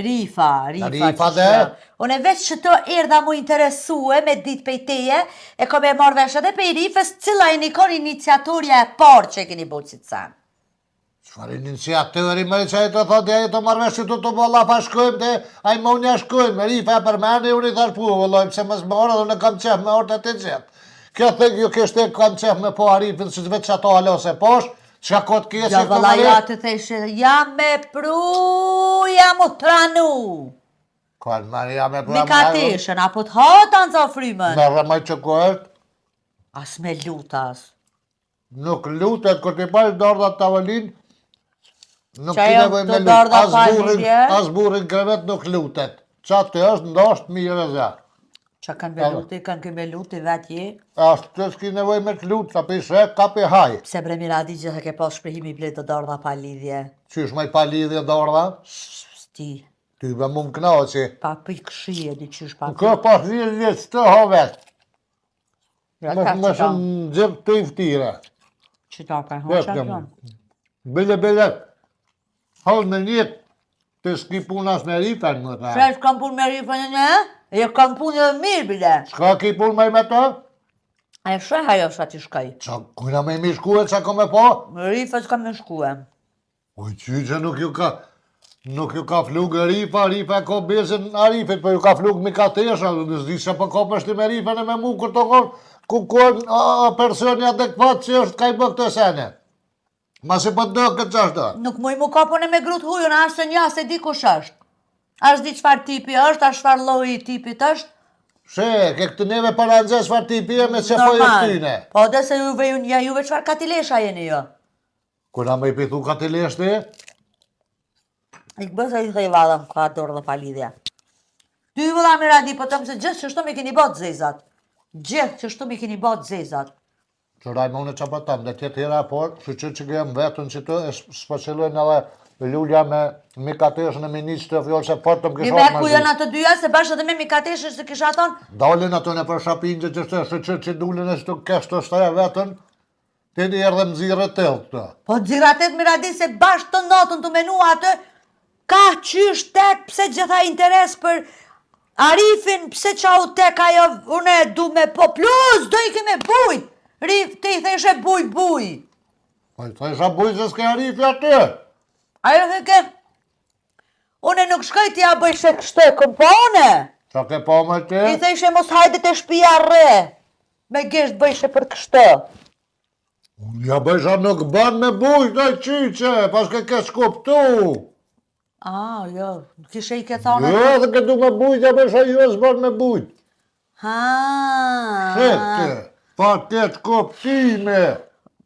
Rifa, Rifa. Rifa qysh de. jo. Unë veç që të erdha mu interesue me ditë pej teje, e kom e marrë vesh edhe pej Rifës, cila i nikon iniciatorja e parë që e keni bo qitë sen. Çfarë iniciatori më që ai të thotë ai të marrë vesh që të të bolla pa shkojmë te ai më unë ja shkojmë, Rifa e përmeni, unë i thash po vëllai pse mos më orë, unë kam qef me orë të të gjithë. Kjo thënë ju kishte kam qef me po Arifin se veç ato alo se posh, çka ka të keqe Jo, këto vëlla, mëre? jo, atë theshe, ja me pru, ja mu tranu. Ka Maria me pru. Mikateshën, apo të hata në frymën. Merre më që ku është, As me lutas. nuk lutet kur ti bash dardha tavolinë, nuk Qa ki janë nevojë këto me lut. dardha As pa burrin, lidhje? as burrin krevet nuk lutet. Qa të është, ndoshtë mirë e zë. Qa kanë me luti, kanë ke me luti vetë je. Ashtu të s'ki nevojë me të lut, sa pi shek, ka pi haj. Pse bre Miradi gjithë e ke pas shprehimi ble të dardha pa lidhje. Qysh më i pa lidhje dardha? Ti, Ty me mu më knaqi. pa pikë shije, di qysh pa Kjo pas lidhje s'të ho vetë. Ja, Më ka më qëta, shumë gjithë të i ftire. qëta ka hoqa Vetëm. kjo. Bile, bile, hol me njët, të s'ki punë as me ripën, më tha. Fresh kam punë me rifën e një, e kam punë edhe mirë bile. S'ka ki punë me i me të? A e sheh ajo sa ti shkoj. Qa, kujna me i mi shkue, qa ko me po? Me rifën s'kam me shkue. Oj, qyqe nuk ju ka, nuk ju ka flugë rifa, rifa e ka besën Arifit, po ju ka flugë Mikatesha, në s'di se po ka përshti me rifën e me mu kur të konë, ku ku a, a, personi adekuat që është ka i bë këtë sene. Ma se po do këtë që është. Nuk muj mu kapune me grut hujun, as se një, as e di kush është. As di çfarë tipi është, as çfarë lloji i tipit është. She, ke këtë neve para nëzë çfarë tipi e me që po Normal. jështyne. Po dhe se juve ju ja juve çfarë katilesha jeni jo. Kur na më i pithu katileshti, Ik bë se i thej vallëm ka dorë dhe pa lidhje. Ty vëlla Miradi, po them se gjithë që shtu mi keni bë të zezat. Gjithë që shtu mi keni bë të zezat. që Rajmone që po tam, dhe tjetë hera e parë, që që që kem vetën që të, e s'po qëllojnë edhe lulja me Mikateshën e Miniq të fjallë se fort të më Mi kisha me më ku janë ato dyja, se bashkë edhe me Mikateshën se kisha thonë, Dalin ato në për shapinjë që shtë, që që që dulin e shtu kesh të shtreja vetën, ti një erdhe më zire të të. po xhiratet Miradi se bashkë të natën të menua atë, ka qysh tek, pse gjitha interes për Arifin, pse qau tek ajo, unë e du me po, plus, do i ke me bujt, Rif, ti i theshe buj, buj. Po i thësha buj se s'ke arifi aty. Ajo theke, unë nuk shkoj t'ja bëj she kështu, e kom po une. Qa ke po me ti? I theshe mos hajde te shtëpia rre. Me gisht bëjshe për kështu. Unë ja bëjsha nuk ban me buj, doj qyqe, pas ke keq kuptu. Ah, jo, kishe i ke thonë. Jo, dhe ke du me bujt, ja bëjsha jo s'ban me bujt. Ha. Shete, pa keq kuptime.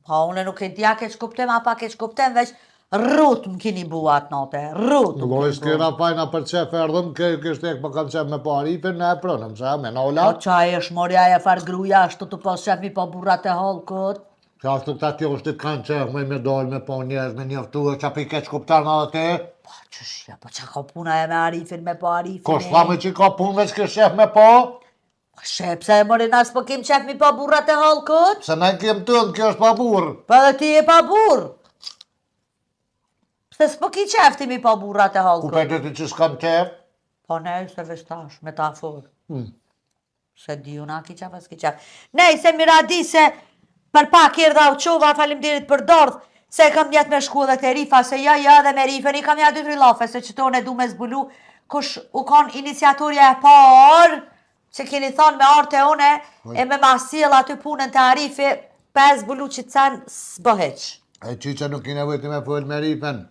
Po, unë nuk e dija keq kuptim, a pa keq kuptim, veç. Rrut më kini bu atë note, rrut më Lloj kini bu. s'kena faj na për qef erdhëm, ke kishte ek po kam qef me pa Arifin, ne e pranëm, se me nola. Po qa e është mori aja farë gruja, ashtu të pas qef mi pa burrat e hallkut. Qa ashtu këta tjoshtit kanë qef me me dalë me pa njerëz me njoftu e qa pi keq kupton edhe ti? Po qysh ja, po qa ka puna e me Arifin me pa Arifin. Kush tha me që ka punë veç ke qef me pa? Po she, pse e mori na s'po kem qef mi pa burrat e hallkut? Se na kem tënd, kjo është pa burrë. Po edhe ti je pa burrë. Pse s'po ki qef ti mi pa burrat e hallkut? Ku pe di ti që s'kam qef? Po nejse veç tash, metaforë. Hmm. Se di unë a ki qef a s'ki qef. Nejse Miradi se për pak erdha u çova, faleminderit për dardh, se e kam njet me shku edhe te Rifa, se ja, ja edhe me Rifën, i kam ja dy tri llafe, se qëto unë e du me zbulu, kush u kon iniciatorja e parë, që keni thonë me ardh te une, e me ma sjell aty punën te Arifi, pa e zbulu qit sen, s'bo hiç. E qyqe nuk ki nevojë ti me fol me Rifën.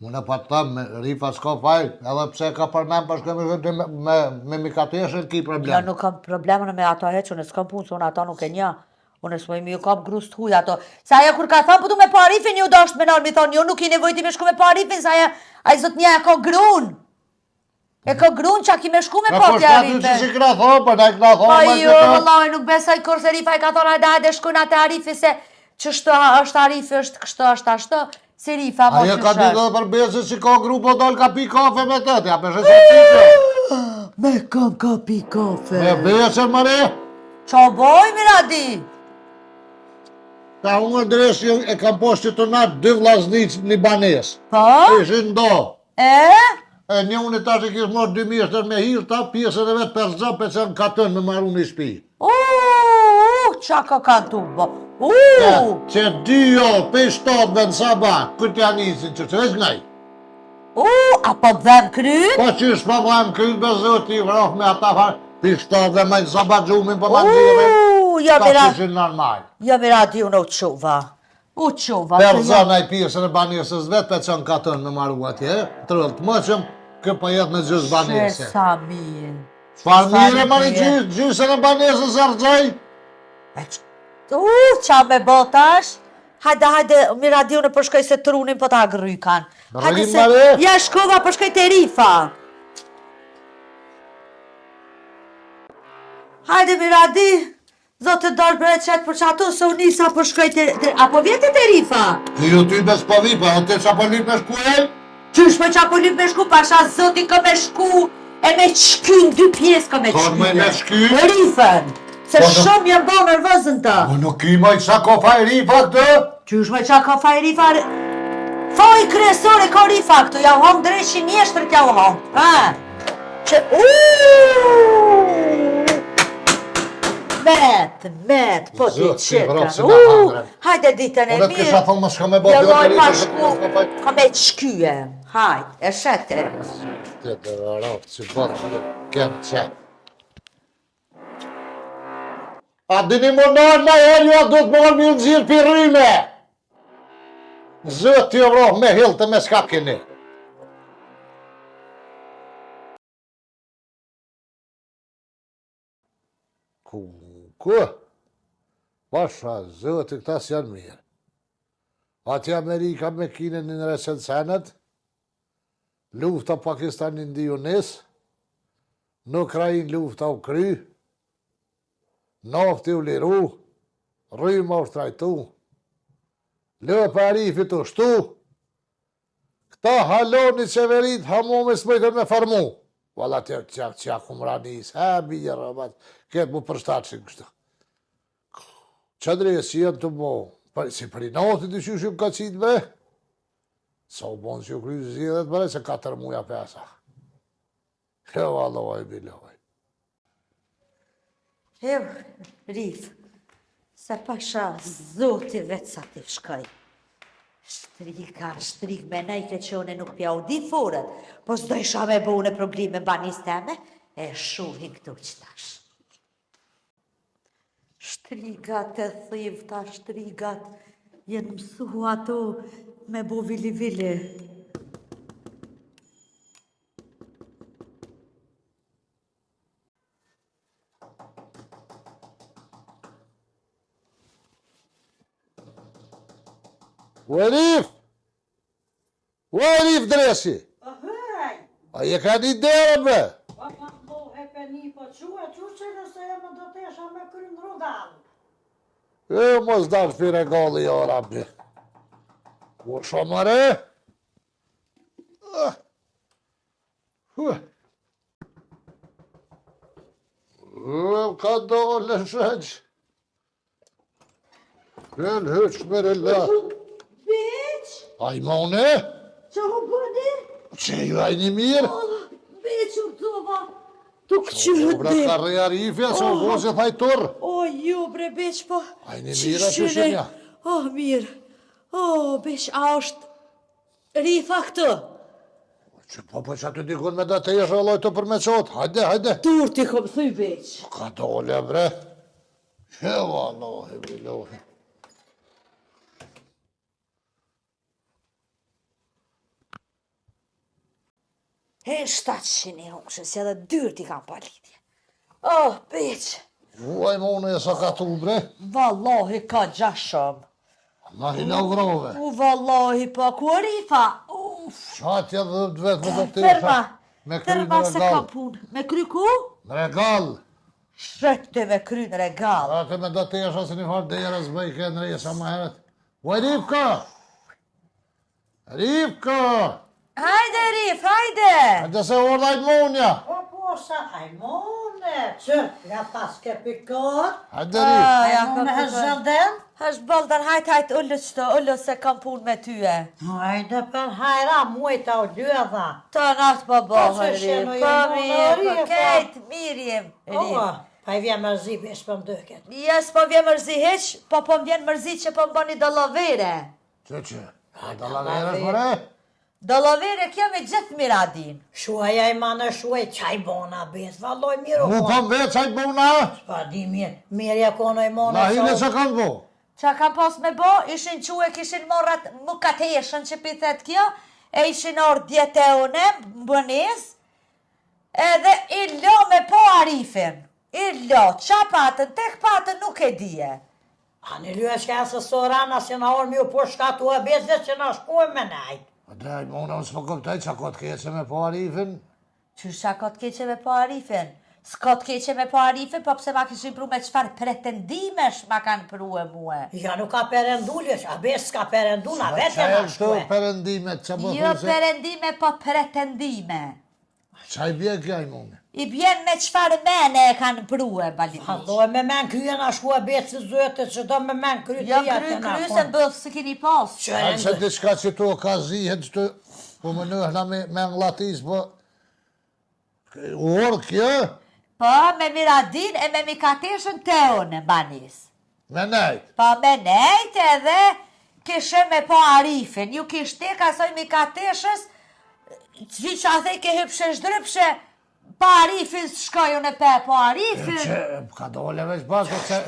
Unë po të them, Rifa s'ka faj, edhe pse ka përmend po shkojmë me me me, me Mikateshën ki problem. Jo, nuk kam problem unë me ato hiç, unë s'kam punë, se unë ato nuk e njoh. Unë s'muj me ju kap grus të huj ato. Se ajo kur ka thonë, po du me pa Arifin, ju dosht me nalë, mi thonë, jo nuk i nevojë ti me shku me pa Arifin, se ajo, ai zotnia e ka grun. E ka grun qa ki me shku me pa ti Arifin. Po si kna thonë, po na kna thonë. Po jo, vëllai, nuk besoj kurrë se Rifa i ka thonë, hajde, hajde, shkojna te Arifi se qështu është Arifi, është kështu, është ashtu, si Rifa, mo Ajo ka ditë edhe për besë si ka gru, po dal ka pi kafe me të, ja peshe se ti të. Me kam ka pi kafe. Me besën, mëre? Qa boj, Miradi? Ta unë dresi e kam poshtë të natë dy vllaznic një banesë. Po? Ishin do. E? E njëni tash i kish marrë dy mjeshtër me hirta, pjesën e vet per zë pe çon katun me maru një shpi. Uuuu, qa ka kanë tu bo? Uuuu! Që dy jo, pe shtatëve në sabah, kur t'ja nisin që që veç ngaj. Uuu, a po dhem kryt? Po qysh po dhem kryt be zoti, vraf me ata farë, pe shtatëve me në sabah gjumin po ma nxjerrin. Uuu, jo mira. Ta qyshin normal. Jo Miradi, unë u çova. U çova. Per zon ai pjesën e banesës vet pe çon katun me maru atje, trull të moçëm, kë po jet me gjysë banese. She sa mirë. Çfarë mirë mori gjysë, gjysën e banesës e rrëzoi? U, qa me bo tash? Hajde, hajde, Miradi unë po shkoj se trunin po ta grrykan. Hajde se, ja shkova po shkoj te Rifa. Hajde Miradi, Zot të dashtë bereqet për qato se u nisa po shkoj te, te a po vjen ti te Rifa? Ti jo ty bes po vi, po edhe ti ça po lyp me shku e? Qysh po ça po lyp me shku, pasha zotin ka me shku e me shky në dy pjesë ka me shky. Ka me shky? Rifën, se po, shumë jam bo nervoz në të. Po nuk i moj ça ka faj Rifa këtë? Qysh moj ça ka faj Rifa? Faj kryesor e ka Rifa këtu, ja u hong dreqi mjeshtrit ja u hong. Ha? Që, uuuu, met, met, po ti qekan, uuuu, hajde ditën e mirë. Unë të kisha thonë mos shko me bo Jo, lloj pa shku, ka me shkye, hajde, e shete. Të të raftë, që bërë, kem që. A dini më nërë në herë ju a do të marrë mi nxirë për rryme? Zoti ju vroftë me hill të me s'ka keni. Ku, ku? Pasha zoti këta s'janë mirë. Atje Amerika me Kinën i ndreqën senet, lufta Pakistan Indi u nis, në Ukrainë lufta u kry, Nafti u liru, rryma u shtrajtu, lopa e Arifit u shtu, këta hala një qeveri t'hamomit s'mujtën me formu. Valla të qak qak u mranis, ha bije rrobat, këtë mu përshtatshin kështu. Qëndri e si janë të bo, për, si për inatit të qysh ju ka qitë bre? Sa u bonë që ju kry zgjedhjet bre, se 4 muja pesa. He vallaj bilaj. Heu, Rif, se pasha zoti vetë sa ti shkoj. Shtriga, shtrig me nejke që une nuk pja u di furët, po s'do isha me bo une probleme në banisë teme, e shuhin këtu që tash. Shtrigat e thivta, shtrigat, jenë mësu ato me bo vili vili. O Rif! Ua, Rif dresi! Hëj! A je ka një dere, bre? Po, pa po, he pe një, po qua, qu që nëse e më do të esha me kry në rrugall. E, mos dalë fi regalli, o rabbi. U shumë re? Ah. Huh. Ka dole shëq. Lënë hyq me rëlla. Beq! Ai mone? Që u bëni? Që ju ai një mirë? Oh, Beq u dova. Tu këqyrë O, bre, ka rreja rifja, se u bo se thaj turr. O, ju bre, Beq, po. Ai një mirë, aty që nja. O, mirë. O, Beq, a është rifa këtë? Që po po që aty dikun me da të jesh lloj të për me qotë. Hajde, hajde. Dur t'i kom thyj, Beq. Ka dole, bre. Që vallahi, billahi. He, 700 i hushën, si edhe dyrë t'i kam pa lidhje. Oh, Beq. Uaj, më unë e sa ka tu, bre. Vallahi, ka gja shumë. Allah i lavrove. U, vallahi, po, ku e rifa? Uf. Qa t'ja dhe të vetë me do të Tërma, Me kry tërma në se ka regal. punë. Me kry ku? Në regal. Shëte me kry në regal. Atë me do të jesha se një farë dera s'bëj ke në resa më herët. Uaj, Rifka! Rifka! Hajde, Rif, hajde! Hajde se ordha i monja! Po, po, sa, aj mone, që, ja pas ke pikot. Hajde, Rif! Ah, ja, Aj mone, ka hë pikot. zëlden. Hash baldan, hajt, hajt, ullu qëto, ullu se kam punë me tyje. Hajde për hajra, muaj ta u lyedha. Ta natë po Po, bëhën, që sheno Rif, po je mone, mirë, po Rif, po. kejt, mirë jem, Rif. O, pa i vjen mërzi, besh për mdëket. Ja, s'po vjen mërzi hiq, po po më vjen mërzi që po më bëni dollovere. Që që? A dallavere, more? Dollovere kjo me gjithë miradin. Shuaj aj mane, shuaj, qaj bona, bes, valloj mirë u Mu konë. po më vetë qaj bona? Pa di mirë, mirë ja konë i mone. Na hine sa- që kanë bo? Qa kam pas me bo, ishin que kishin morrat mukateshën që pi thet kjo, e ishin orë djetë e une, mbënis, edhe i lo me po Arifin. I lo, qa patën, tek patën nuk e dije. A një lyë shka se sorana, se na orë mi u po shka tu e bes, veç që na shkojmë me najt. A dhe, ai mona, unë s'po kuptoj që ka të keqe me po Arifin. Qysh qa ka të keqe me po Arifin? S'ka të keqe me po Arifin, po pse ma kishin pru me qëfar pretendimesh ma kanë pru e mue. Ja nuk ka perendu, lësh, a bes s'ka perendu, na vetë Qa na e këto shkojmë. perëndimet që po Jo thu se... perendime, po pretendime. Qa i bje kjo ai mone? I bjen me qëfar mene e kanë pru e balimiq. Allo, me men krye na shkua besë si zëtë, që do me men krye Jo të kry jatë na kry se konë. bëth së keni pas. Që Ai se diçka që tu ka zihet që po më nëhna me, me anglatis, po... U orë kjo, Po me Miradin e me Mikateshën Teon e banis. me nejt. Po me nejt edhe kishe me po Arifin. Ju kishte ka soj Mikateshës, që që a thej ke hypshe zhdrypshe, pa Arifin s'shkoj unë e pe po Arifin. Që, ka dole veç pas, po që,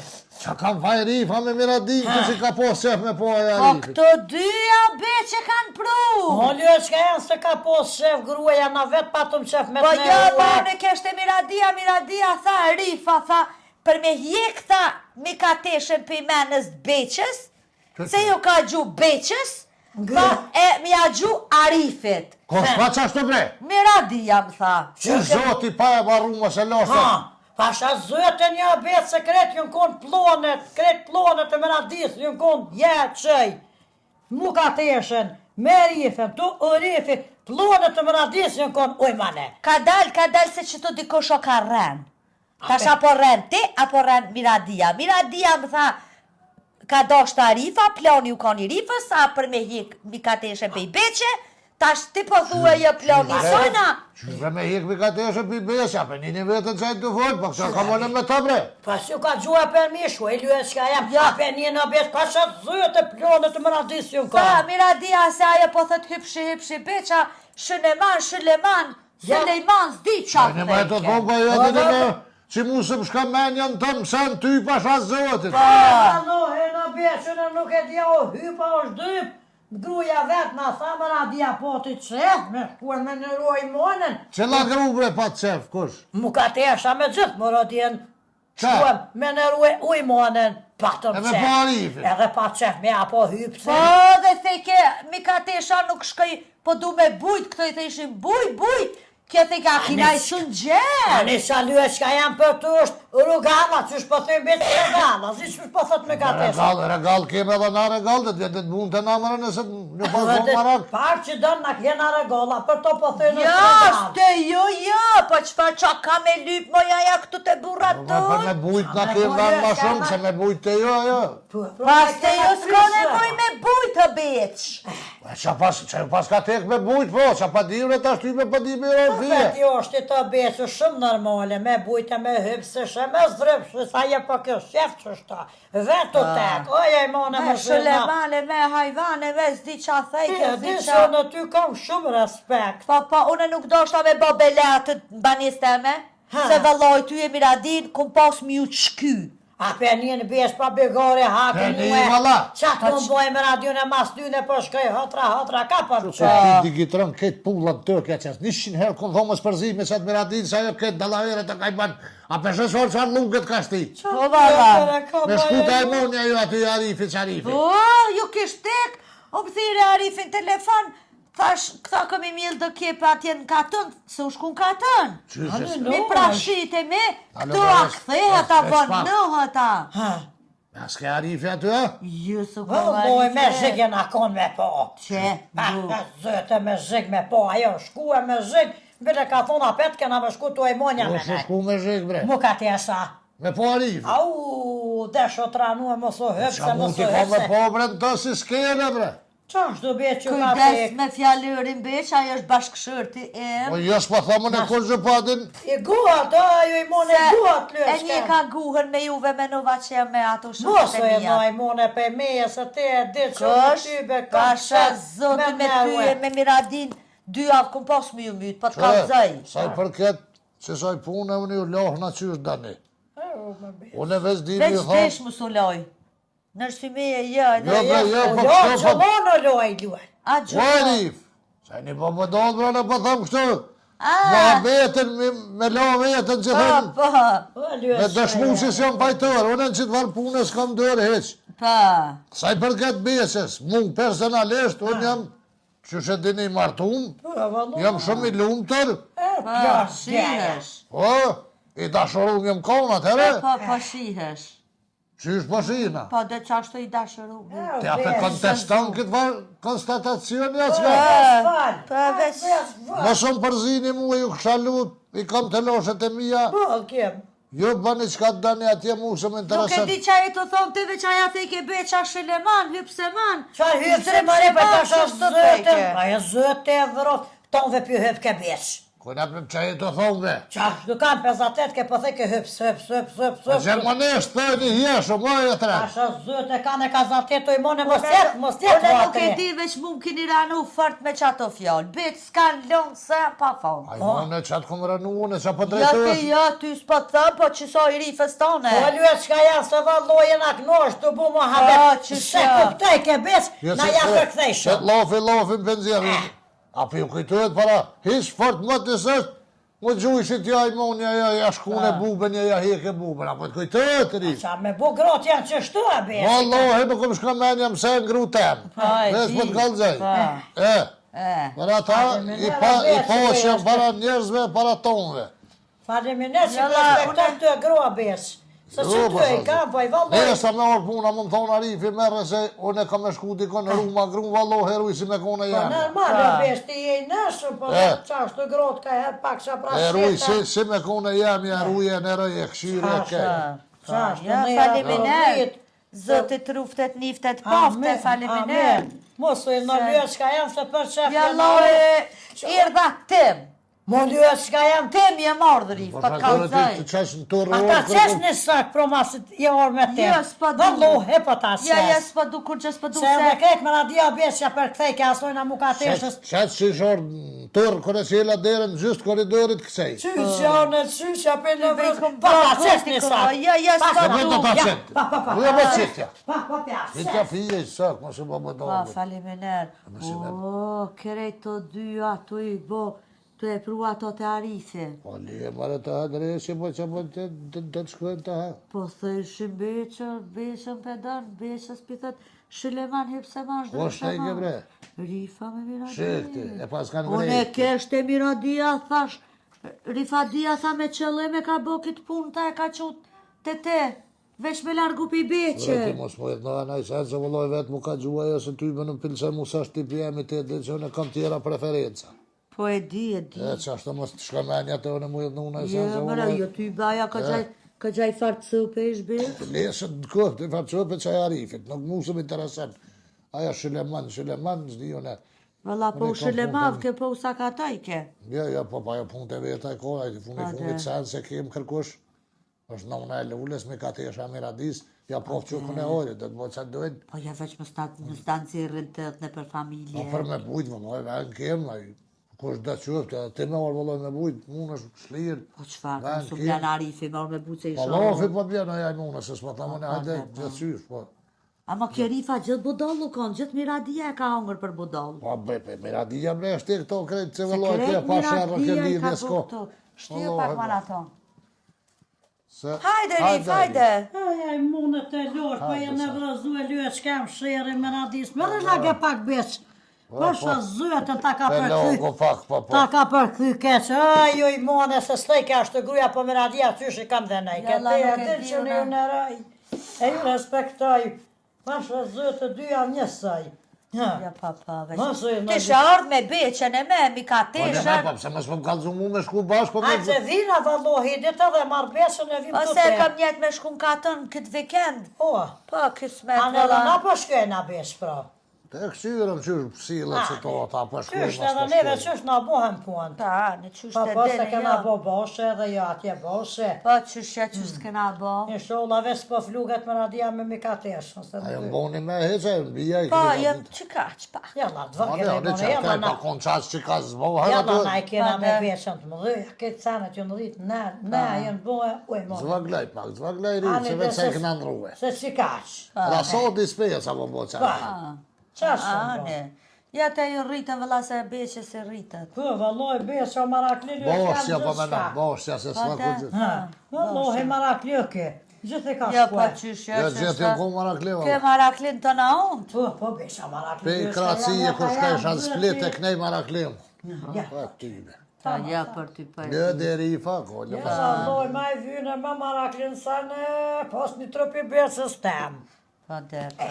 që kam faj rifa me Miradin, që si ka po qef me po e Po Arifin. këto dyja be që kanë pru. O, lë, çka janë se ka pos shef gruaja, na vetë patëm qef me Po të jo, nerue. po unë keshte Miradia, Miradia tha, Rifa tha, për me hjek tha Mikateshën për menës të Beqës, se ju ka gju Beqës, tha e mja gju Arifit. Ko s'ka qashtu bre? Miradia më tha. Që zoti pa e barru mos e loshe. Ha, pasha zëtë një besë se kret jënë konë plonet, kret plonet e meradis jënë konë, ja, qëj. Mu ka teshën, me rifën, tu u rifi, plonet e meradis jënë konë, oj mane. Ka dal, ka dal se që të dikush o ka rren. Tash apo rren ti, apo rren Miradia. Miradia më tha, ka dasht Arifa, plani u kanë i Rifës, a për me hjek Mikateshën për i Beqe, tash ti po thua jo plani i sojna. Që bre me hik mi ka teshe pi besja, për një një vetën që të folë, po kësa ka mone me të bre. Pa si u ka gjua për mi, shuaj lë çka jam, ja. për një në besë, pasha zëtë e plonet e meradis jënë Tha, konë. Miradia se ajo po thot hypshi, hypshi, beqa, shëneman, shëleman, Ja. Sulejman, s'di qa Një më e të thonë, po jo edhe në, që mu së më shka menja në të mësen ty pasha zotit. Allo, e në besë, në nuk e dja o hypa o zhdyp, gruaja vetë na tha mëradia po ti qef, me shkuar me nëroj monën. Cila gru bre pa qef, kush? Mu ka tesha me gjithë, mëradien. Shkuem me nërue Ujmonën, patëm E me qef. pa Arifin. Edhe pa qef, me apo hypse. Po, dhe theke, mi ka tesha nuk shkoj, po du me bujt, këto i theshin buj, buj, kjo theke, a kina i shumë gjerë. Ani sa lyë çka jam për ty është rugalla, qysh po thëjmë vetë rugalla, si qysh po thot me ka tesha. Regal, regal kemi edhe na regal, dhe të të mund të namërën nëse nuk pas Edhe bon marak. Parë që don na kjena regalla, për to po thëjnë Jo, është regall. ste, jo, jo, po çfarë qa ka me lyp moja ja këtu te burrat Po për me tonë? bujt na kem vend ma shumë, se me bujt të jo, jo. Po, po, Pas na te kena jo s'ka prisë. nevoj me bujt të beq. E qa pas, qa pas ka tek me bujt, po, qa pa di unë tash ty me pa di me rënë fije. Vetë jo është i të besë shumë normale, me bujtë, me hypse, she, me zdrypse, sa je po kjo shef që shta. Vetë u tek, oj e mone Me më zhina. shëlemane, me hajvane, me s'di qa Ti thejke, e s'di di se qa... unë ty kam shumë respekt. Po, po, unë nuk doshta me bo bela atë banis teme, Ha. se vëlloj ty e Miradin, kum pas mi ju qky. A pe një në besh pa begore hake Pe një, mue. valla. Qa të më bojë me radion e mas tyne po shkoj hotra hotra ka po të Se ti digitron këtë pulla në tërkja që 100 herë kom thonë mos përzi me qatë Miradin, sa jo këtë dallavere të kaj ban. A peshe sorë qarë lungët ka shti. Po, valla. Me shku të e jo aty Arifi qarifi. Po, ju kish tek, u më thire Arifin telefon, thash, këta këmi mjellë do kepe atje në katën, se u shku në katën. Qysh e Mi prashit e me, Alo, këto a veç- kthehet a veç pak. vonohet a. Ha, A s'ke Arifi aty, a? Jo, së Po, bojë me zhig e na kon me po. Qe, Pa, bu. pa, zëte me zhig me po, ajo shkue me zhig, bile ka thonë apet kena me shku tu e monja Po me s'u nejt. shku me zhig, bre. Mu ka tjesa. Me po Arifi. Au, desho tranu e mos u hypse, Qa mos mund u t'i ka me hypse. po, bre, në të si s'kene, bre. Qa është do be që ka Kujdes tek? me fjalërin beq, ajo është bashkëshorti im. Po jo s'po thomën e kur gjë po adin. I guhat, o, ajo i mone Se guhat, E një lëshke. ka guhën me juve menova që jam me ato Mos shokët e e mia. naj mone pe meje, se ti e di që me Kësh, ty be kam pasha qef zoti me ty e nerue. me Miradin, dy javë kum pas me ju myt, po të kallzoj. Sa i përket që saj pune, unë ju lohna qysh dani. E, o, me be. Unë e veç di mi Veç thonë, desh më suloj. Në rsymeje, jo, Jo, në bre, jo, po Jo, kështu, po... qëllon o luaj, luaj. A O, gjë. Arif, sa një po më dollë, bre, në po them kështu. A. Muhabetin, me, me lo vetën që Po, thënë, po, O, luaj, me dëshmu që s'jam pajtër, unë në qitë varë pune s'kam dërë hiq. po. Sa i përket besës, mu personalisht, unë jam, qysh e dini i martum, Po, valla. jam shumë i lumtër, E, Po, plas, gjeja. shihesh. po, i dashurum jam konë atëherë, Po, po, shihesh. qysh po shina. Po, dhe qashtu i dashurum. E, Ti ape besë. konteston këtë varë konstatacion, ja çka? Fal, Po, veç- fal. Mos më përzini mua, ju kisha lut, i kam të loshet e mia, Po, kem. ju bëni çka të dani atje mu se më Nuk e intereson. di qa e të thonë ti, veç aja theke be, qa shëleman, hypseman. Çfarë hypse more po tash qashtu zëtën, theke. ajo zëtë e vrot, tonve py hyp ke besh. Ku na për çaj të thonë be? Qa, nuk kam 58 ke po the ke hyp, hyp, hyp, hyp, Po hyp. gjermanisht thënë hjesho, më e tre. Tash zëtë e kanë e ka zatet i mone mos jet, mos jet. Unë nuk e di veç mu më keni ranu fort me qato fjalë. Bet s'kan lënë se pa thonë. Ai unë çat kom rënu, unë ç'a po Jo ti, drejtohesh. jo, ty s'po të thëm, po që sa i ri festone. Po luet çka janë se vallojën aknosh të bu Po, muhabet. që Se sha. kuptoj ke besh, Jo, na se- ja se- përkthej Se shumë. lofi, lofi në penzier. A po ju kujtohet para, hiç fort më të sështë, më gjujshit ja i monja, ja, ja shkune bubën, ja, ja heke bubën, apo të kujtohet ri. Qa me bu grot janë qështu e besh. Wallahi nuk më shka menja mëse në gru tem. Po, e Veç di. po të kallzoj. Po. E, E. për ata i pa, i pa që janë para njerëzve, para tonëve. Faleminderit që Jalla, respektoj të grua besh. Se që Jo, po, ty e sa- kam, po i valloj. Nesa me orë puna, më më thonë Arifi, merre se unë e kam me shku dikon në Ruma, gru vallo, heruj si me kone Po jam. normal, Pa. o besh, ti je i nëshëm, po E. qashtu grot ka herë pak qa E ruj, prasheta. si, si me kone jam, ja ruj e nëroj, e këshyre, e ke. Qashtu, Ja, ne faleminderit. Zotit ruftet, niftet, pafte, faleminderit. Mos u e në lyë çka jam se për qef Ja lloje, erdha tim. Mo lyë çka jam Tim je marrë rif, Po po të kallzoj. Të qesh në turë Ata qes një sak, pro masit je orë me tem. Jo, s'po du. Vallohe, po ta qes. Ja, ja, s'po du kur që s'po du Se edhe se. krejt me radia besh që përkthej ke asojna mu ka teshës. Qesh që ish orë në turë, kërë e qela derën në gjystë koridorit kësej. Qysh janë, qysh ja për në Vej vrës. kom Pa ta bërë qes koti një kom sak. bërë. Ja, ja, Pa, s'po Se me du. të ta Ja, qetë. pa, pa, pa. Jo, po qetja. Pa, pa, pa, I t'ja fije i sak, mos e po më Pa, dollë. faleminderit. Mos i O, krejt të dyja tu i bo. Tu e pru ato te Arifi. Po le more të hajde si po që po të të të shkojmë të ha. Po thëshim beqën, beqën pe don, beqës pi thot, Shyleman hipse ma është Po është e bre? Rifa me Miradi. Shekti, e pas kanë Unë e keshte Miradia, thash, Rifadia tha me qëllim e ka bo këtë punë, ta e ka qu te te, veç me largu pi beqe. Ti mos më jetë në sen, se vëlloj vetë mu ka gjuaj, ose ty më nuk pilse mu s'është tipi jem i të dhe që unë kam tjera preferenca. Po e di, e di. E që ashtu mos të shkoj menja të unë mu jetë në sen, Jo, se mëra, vëlloj. jo ty baja ka gjaj, ka gjaj farë cëpe ish be. Lesët në kohë, të farë qëpe që e Arifit, nuk mu së më intereson. Aja Shyleman, Shyleman, s'di unë. Valla, po Unë u e kam shylemav punë ke, po u sakataj ke. Jo, jo, po pa ajo punë të veta e ka, ai funi Pa, fundit de. sen se kem kërkush. Është nona e Lulës, me katesha Miradis, ja po qukën e ojrit, do të bëj çfarë dojnë. Po ja veç mos ta mos ta nxjerrin të në për familje. Po për me bujt, më moj, vend kem, ai kush do qoftë, edhe ti me orë vëlloj me bujt, mund është shlirë. Po çfarë, Vend mos u kem. blen Arifi, më me buce i Po shoh. lofi po bjen ai mund, se s'po tham unë Po, hajde po, po. gjithsysh, po. Ama kjo Rifa gjithë budallu kanë, gjithë Miradia e ka hongër për budall. Po bre, pe Miradia bre, është e këto krejt se Se vëlloj, krejt kjo pa sherrë, kjo Miradia i lidhje ka bo s'ko. këto. Shtiju Vallohi, pak po. ma na thonë. Se Hajde Rif, hajde. Ai, ai, mundet të lorë, po Hajde, e në sa. vrëzu e lyë, s'kam sherri me radis. Më rrelage pak beq. Pasha zëtën ta ka Pe përkthy. logo pak, po po. Ta ka përkthy keq. Ai, jo i mone se s'thejke ashtu gruaja, po me radia qysh i kam dhe nej. Jalla, Këtë e nuk e din di që unë unë. ju nëroj. E ju respektoj. Pasha zëtë dyja njësoj. Ha. Ja pa pa, veç. Mos e Ti ishe ardhë me beqen e me, mi ka Po ne teshën. po pse mos po më kallzu mu me shku bashkë, po me Hajde se vina vallohi ditë edhe marr besën e vim Po të se te. kam njet me shku në katën këtë vikend. Po. Po, kismet, A ne edhe valla. na po shkojna besë pra. Të këshyrëm qysh sillet Ah, situata, po shkojmë. Qysh edhe neve qysh na bohem punë. Pa, në qysh Po të po se dini, kena jo. bo boshe edhe jo atje boshe. Po, qysh ja qysh s'kena bo. Inshallah veç po fluget me radia me mikatesh. ose Ajo mboni me heqe, mbija i Po, keni jem që ka, që pak. Jalla, të Ma ne, vëgë ne ne, që jalla kaj na. pa konë qas që ka zbo, hajde Jalla aty. na e kena Pa, me de. besën të mëdhyja, këtë senet janë rrit, ne, ne janë bohe, ujë mo. Zvaglaj pak, zvaglaj ri, Ani se dhe vetë se e këna ndrue. Se si kaq. Rasodi speca po bo Pa, qa. qa shumë A, bo. ne. Ja te ju rritën, vëlla, se beqe se rritët. Po, valloj besë, o marakli, Boshja po menon, boshja se s'ka Po, ku de. gjithë. Ha, vallohi marakli ke, gjithë e ka Ja, po, shkue. qysh, ja, Jo qysh. gjithë janë ku marakli, Ke valla. maraklin të na unë. Po, po, besha marakli. Pe Kracie, kur shkajsh anë Split e knej maraklim. Ja. Po, tybe. Ta, ja, për ty, po. e Një di. deri i fa, ko, lë pas. Valloj, ma i vynë, ma maraklin sa në, pos një trupi besës tem. Po, de, po.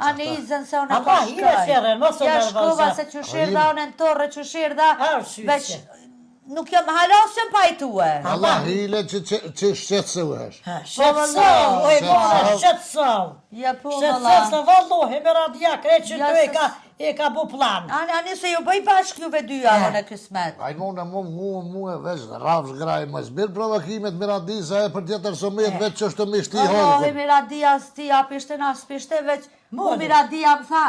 Ani izën se unë A e pa, po hire shkoj. sherren, mos u Ja nervozo. shkova se që shirda unë në torre që shirda. Arsye. Veç, nuk jam hala s'jam pajtue. Allah hile që që që shqetësohesh. Shqetësov, oj mora, shqetësov. Ja, po, valla. Shqetësov se vallohi me radia krejt që Ja, tu e se ka, e ka bu plan. Ani, ani se ju bëj bashkë juve dyja, unë e kismet. Ai mu në mu mu mu e veç rafsh graj më zbir provokimet me radisa e për tjetër sëmit veç që është të mishti Vallahi holkun. Miradia s'ti apishte na s'pishte veç mu Moli. Miradia më tha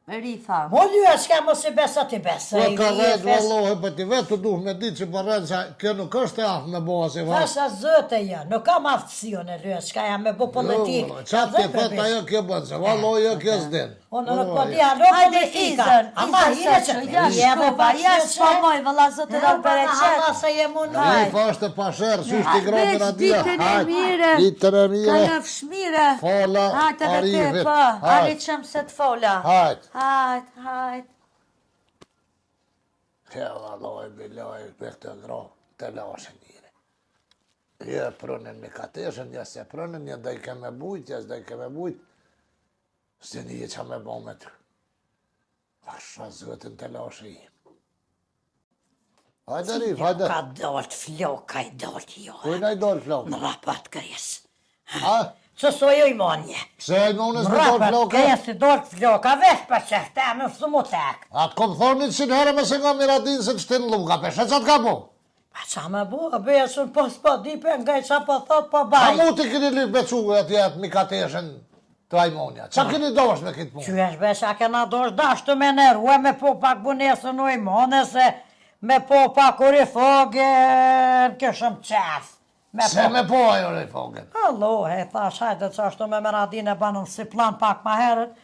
Rifa. Mo lyë, s'ka mos i besa ti besa. Po i ka i vetë fes- vallohe, po ti vetë të duh me ditë që po rrenë se kjo nuk është e aftë me boha si vallë. Pasha zëtë ja, nuk kam aftësi unë lyë, s'ka jam me bu politik. Jo, Qa ti thot ajo kjo bën, se vallohi jo kjo s'din. Unë nuk po di alo Hajde politika. izën, Ama izën hire se që që ja je edhe shkova, pak ja se s'po që- moj vëlla zoti Ja, do pa, bereqet. Allah se je mundu. Rifa është e pasherë, sysh ti gromi Veç radia. ditën e mire. Ditën e mire. Kalofsh mire. Fola Hajt edhe ti, Arifit. po. Hajt. Ani qëm se të fola. Hajt. Hajt, hajt. Kjo valloj, biloj, me këtë gro, të lashë njëre. Jo e prënën me kateshën, jo se prënën, jo dojke me bujt, jo s'dojke me bujt. S'e një që me bo me të. Pasha zëtën të lashë i. Hajde, Rif, hajde. Ka dolt floka i dolt jo. Kujna i dolë flokë? Në rapat kres. Ha? Që sojo i monje. Pse e nonës me dolë Rapat flokë? kres i dolt floka, vesh për qefte, me fësu tek. Atë kom thonë një qinë herë me se nga miradin se të shtinë lluga, peshe që të ka bo? Pa qa me bu, a besën, po s'po di pe nga i qa po thot, po A baj. mu ti keni lyp me quë atje atë mikateshën të Ajmonja? Qa keni dosh me këtë punë? Qysh besh, a kena dosh dashtë me nerue, me po pak bunesën u i mone, se me po pak urifogen, këshëm qef. Me Se me po ajo rifogën? Allo, e thash, hajde që ashtu me meradine banëm si plan pak ma herët,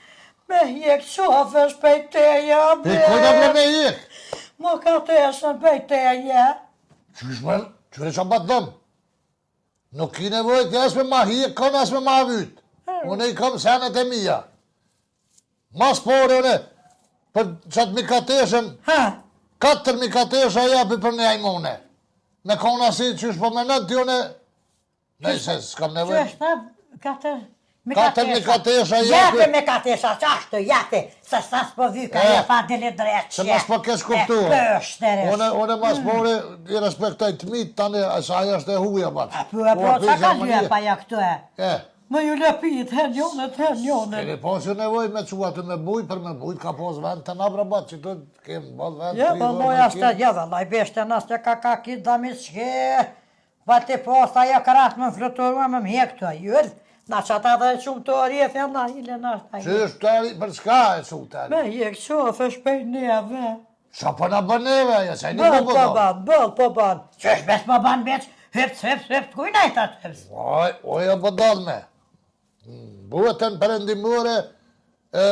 me hjek qofesh pej teja, Pi kujtë ble me hjek? Më ka të eshën pej teje. Qysh më, qyre që më të Nuk ki nevojë ti as me ma hjek kon as me ma vyt. Unë i kam senet e mija. Mas pari une, për qatë mikateshën, Ha, katër mikatesha japi për një ajmune. Me kona si qysh po menon ti une, nëjse s'kam nevojë. Qysh tha, katër Katër mikatesha japi. Japi mikatesha, qashtu, japi, se sa s'po vyka, E, ja fa deli dreqe. Se mos po keq kuptu. E pështërish. Une, une mas pari i respektoj të mitë tani, se ajo është e huja bat. A po, e po, qa ka lyë pa ja këtu e? E, Më ju lëpit, herë njonët, herë njonët. Keni pasur nevojë me çu aty me bujt, për me bujt ka pas vend të na bre bat, që të kem bën vend. Ja, tri vëlloj, dhoma ashtë, kem. ja, vëlloj, beshte, nësë ka ka ki dami shke, pa ti posta, ja kratë më fluturua, më mjek të, jëll, na që ata dhe shumë të orjef, ja, na ile, na shta, Që është tari, për çka e çu tari? Me hjek qofë, shpej neve. Qa po na bën neve ajo, sa një Bëll po po bën. ban, bëll po ban. Qysh bes po ban, beq, hips, hips, hips, kuj najt atë hips? Oj, oj, e budallme. Botën perëndimore e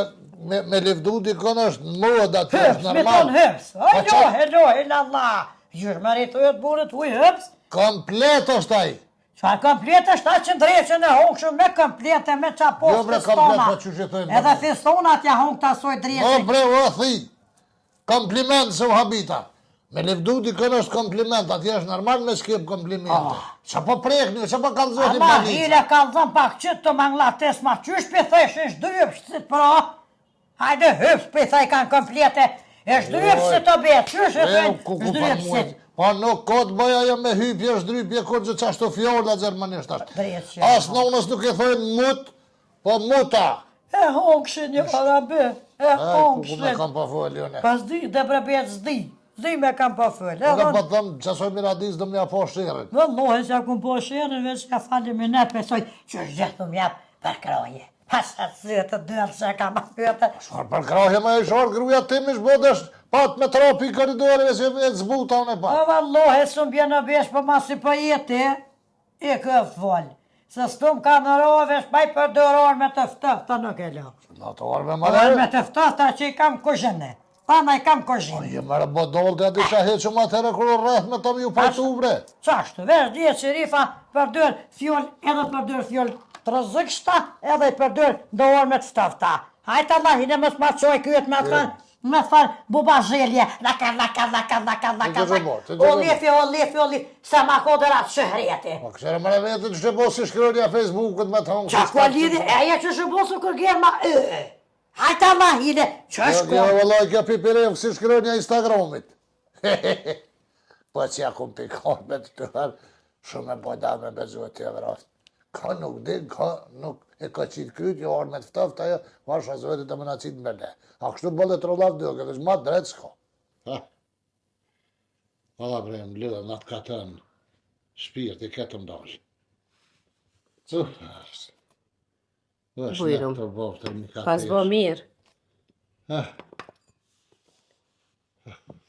me me lëvdu dikon është në modë aty Hips, është me normal. thonë hips. Po Alo, qa- hello, helalla. Gjysh më rritojët burët, uj hips. Komplet është ai. Qa komplet është ta që ndreqën e hongshëm me komplet e me qa post Jo, bre, fistona. komplet, po qysh i thojnë, Edhe bre? fistonat ja hong ta soj O drejtë. bre, o thi. Kompliment se u habita. Me lëvdu dikon është kompliment, atje është normal me skip komplimente. Qa po prekni, qa po kallzoni Ama banica? hile ka dhënë pak qëtë të manglates ma qysh pi theshin zhdypshit pra. Hajde hyps pi thej kanë komplete. E zhdypshit të be, qysh e E, thejnë ku ku pa muaj. zhdypshit. Po nuk ka të bëj ajo me hypje, zhdrypje, kur gjë qashtu fjolla gjermanisht është. Drejt që As nonës nuk e thojnë mut, po muta. E hongshin një arabe, e Ai, ku ku me hongshin. kam pa folë, unë. Pas di, dhe bre betë s'di, s'di me kam pa fëllë. Unë po të them, qasoj miradis do më ja po sherrin. Vëllohe që ja kum po sherën, veç ja faleminderit pesoj që është gjithë më jap për kroje. Pasha sytë të dyllë që kam aty. Çfarë për krahje më e shorë, gruja tim ish bodesh, pat me tropi korridoreve se e zbuta unë e Po pa. vallohe s'm bjen në besh, po masi po jeti, i këft fol. Se s'tum ka në rove, shpaj për doror me të ftohta nuk e lo. Në ato orë me Orë mërë. me të ftohta që i kam kuzhinë. Pa na i kam kuzhinë. Je mërë bodol të ati qa heqëm atëherë kur u rreth me të më ju pajtu bre. Qashtu, vesh dhjetë sherifa përdor fjol, edhe përdor fjol të rrezikshta, edhe i përdor do orë me të ftohta. Hajt Allah, hine mos ma çoj kyet me atë me thon buba zhelje, laka laka laka laka laka. Të gjë bo, të gjë O bo. lefi, o lefi, o lefi, sa ma kodër atë shëhreti. Po këshere mërë vetë të shtë bo si shkërja Facebookut me të honë. Qa kua lidhi, e aja që shë kur gjerë ma e. Hajt Allah, hine, që Jo, është kjo ko? vëllai, kjo pipirev si shkronja Instagramit. po që ja kum pikon me të tërë, shumë e bojda me bezu e të vrast. Ka nuk din, ka nuk e ka qitë kryt, jo orë me të ftoftë, ajo, varsha zotit të më na qitë me le. A kështu bëllë trollav duke, këtë është ma drejt s'ka. Ha? Valla bre, më lidhe, në atë katën, shpirti këtë më dalë. Uf, është Bujrum. në të boftë, mi ka Pas bo mirë.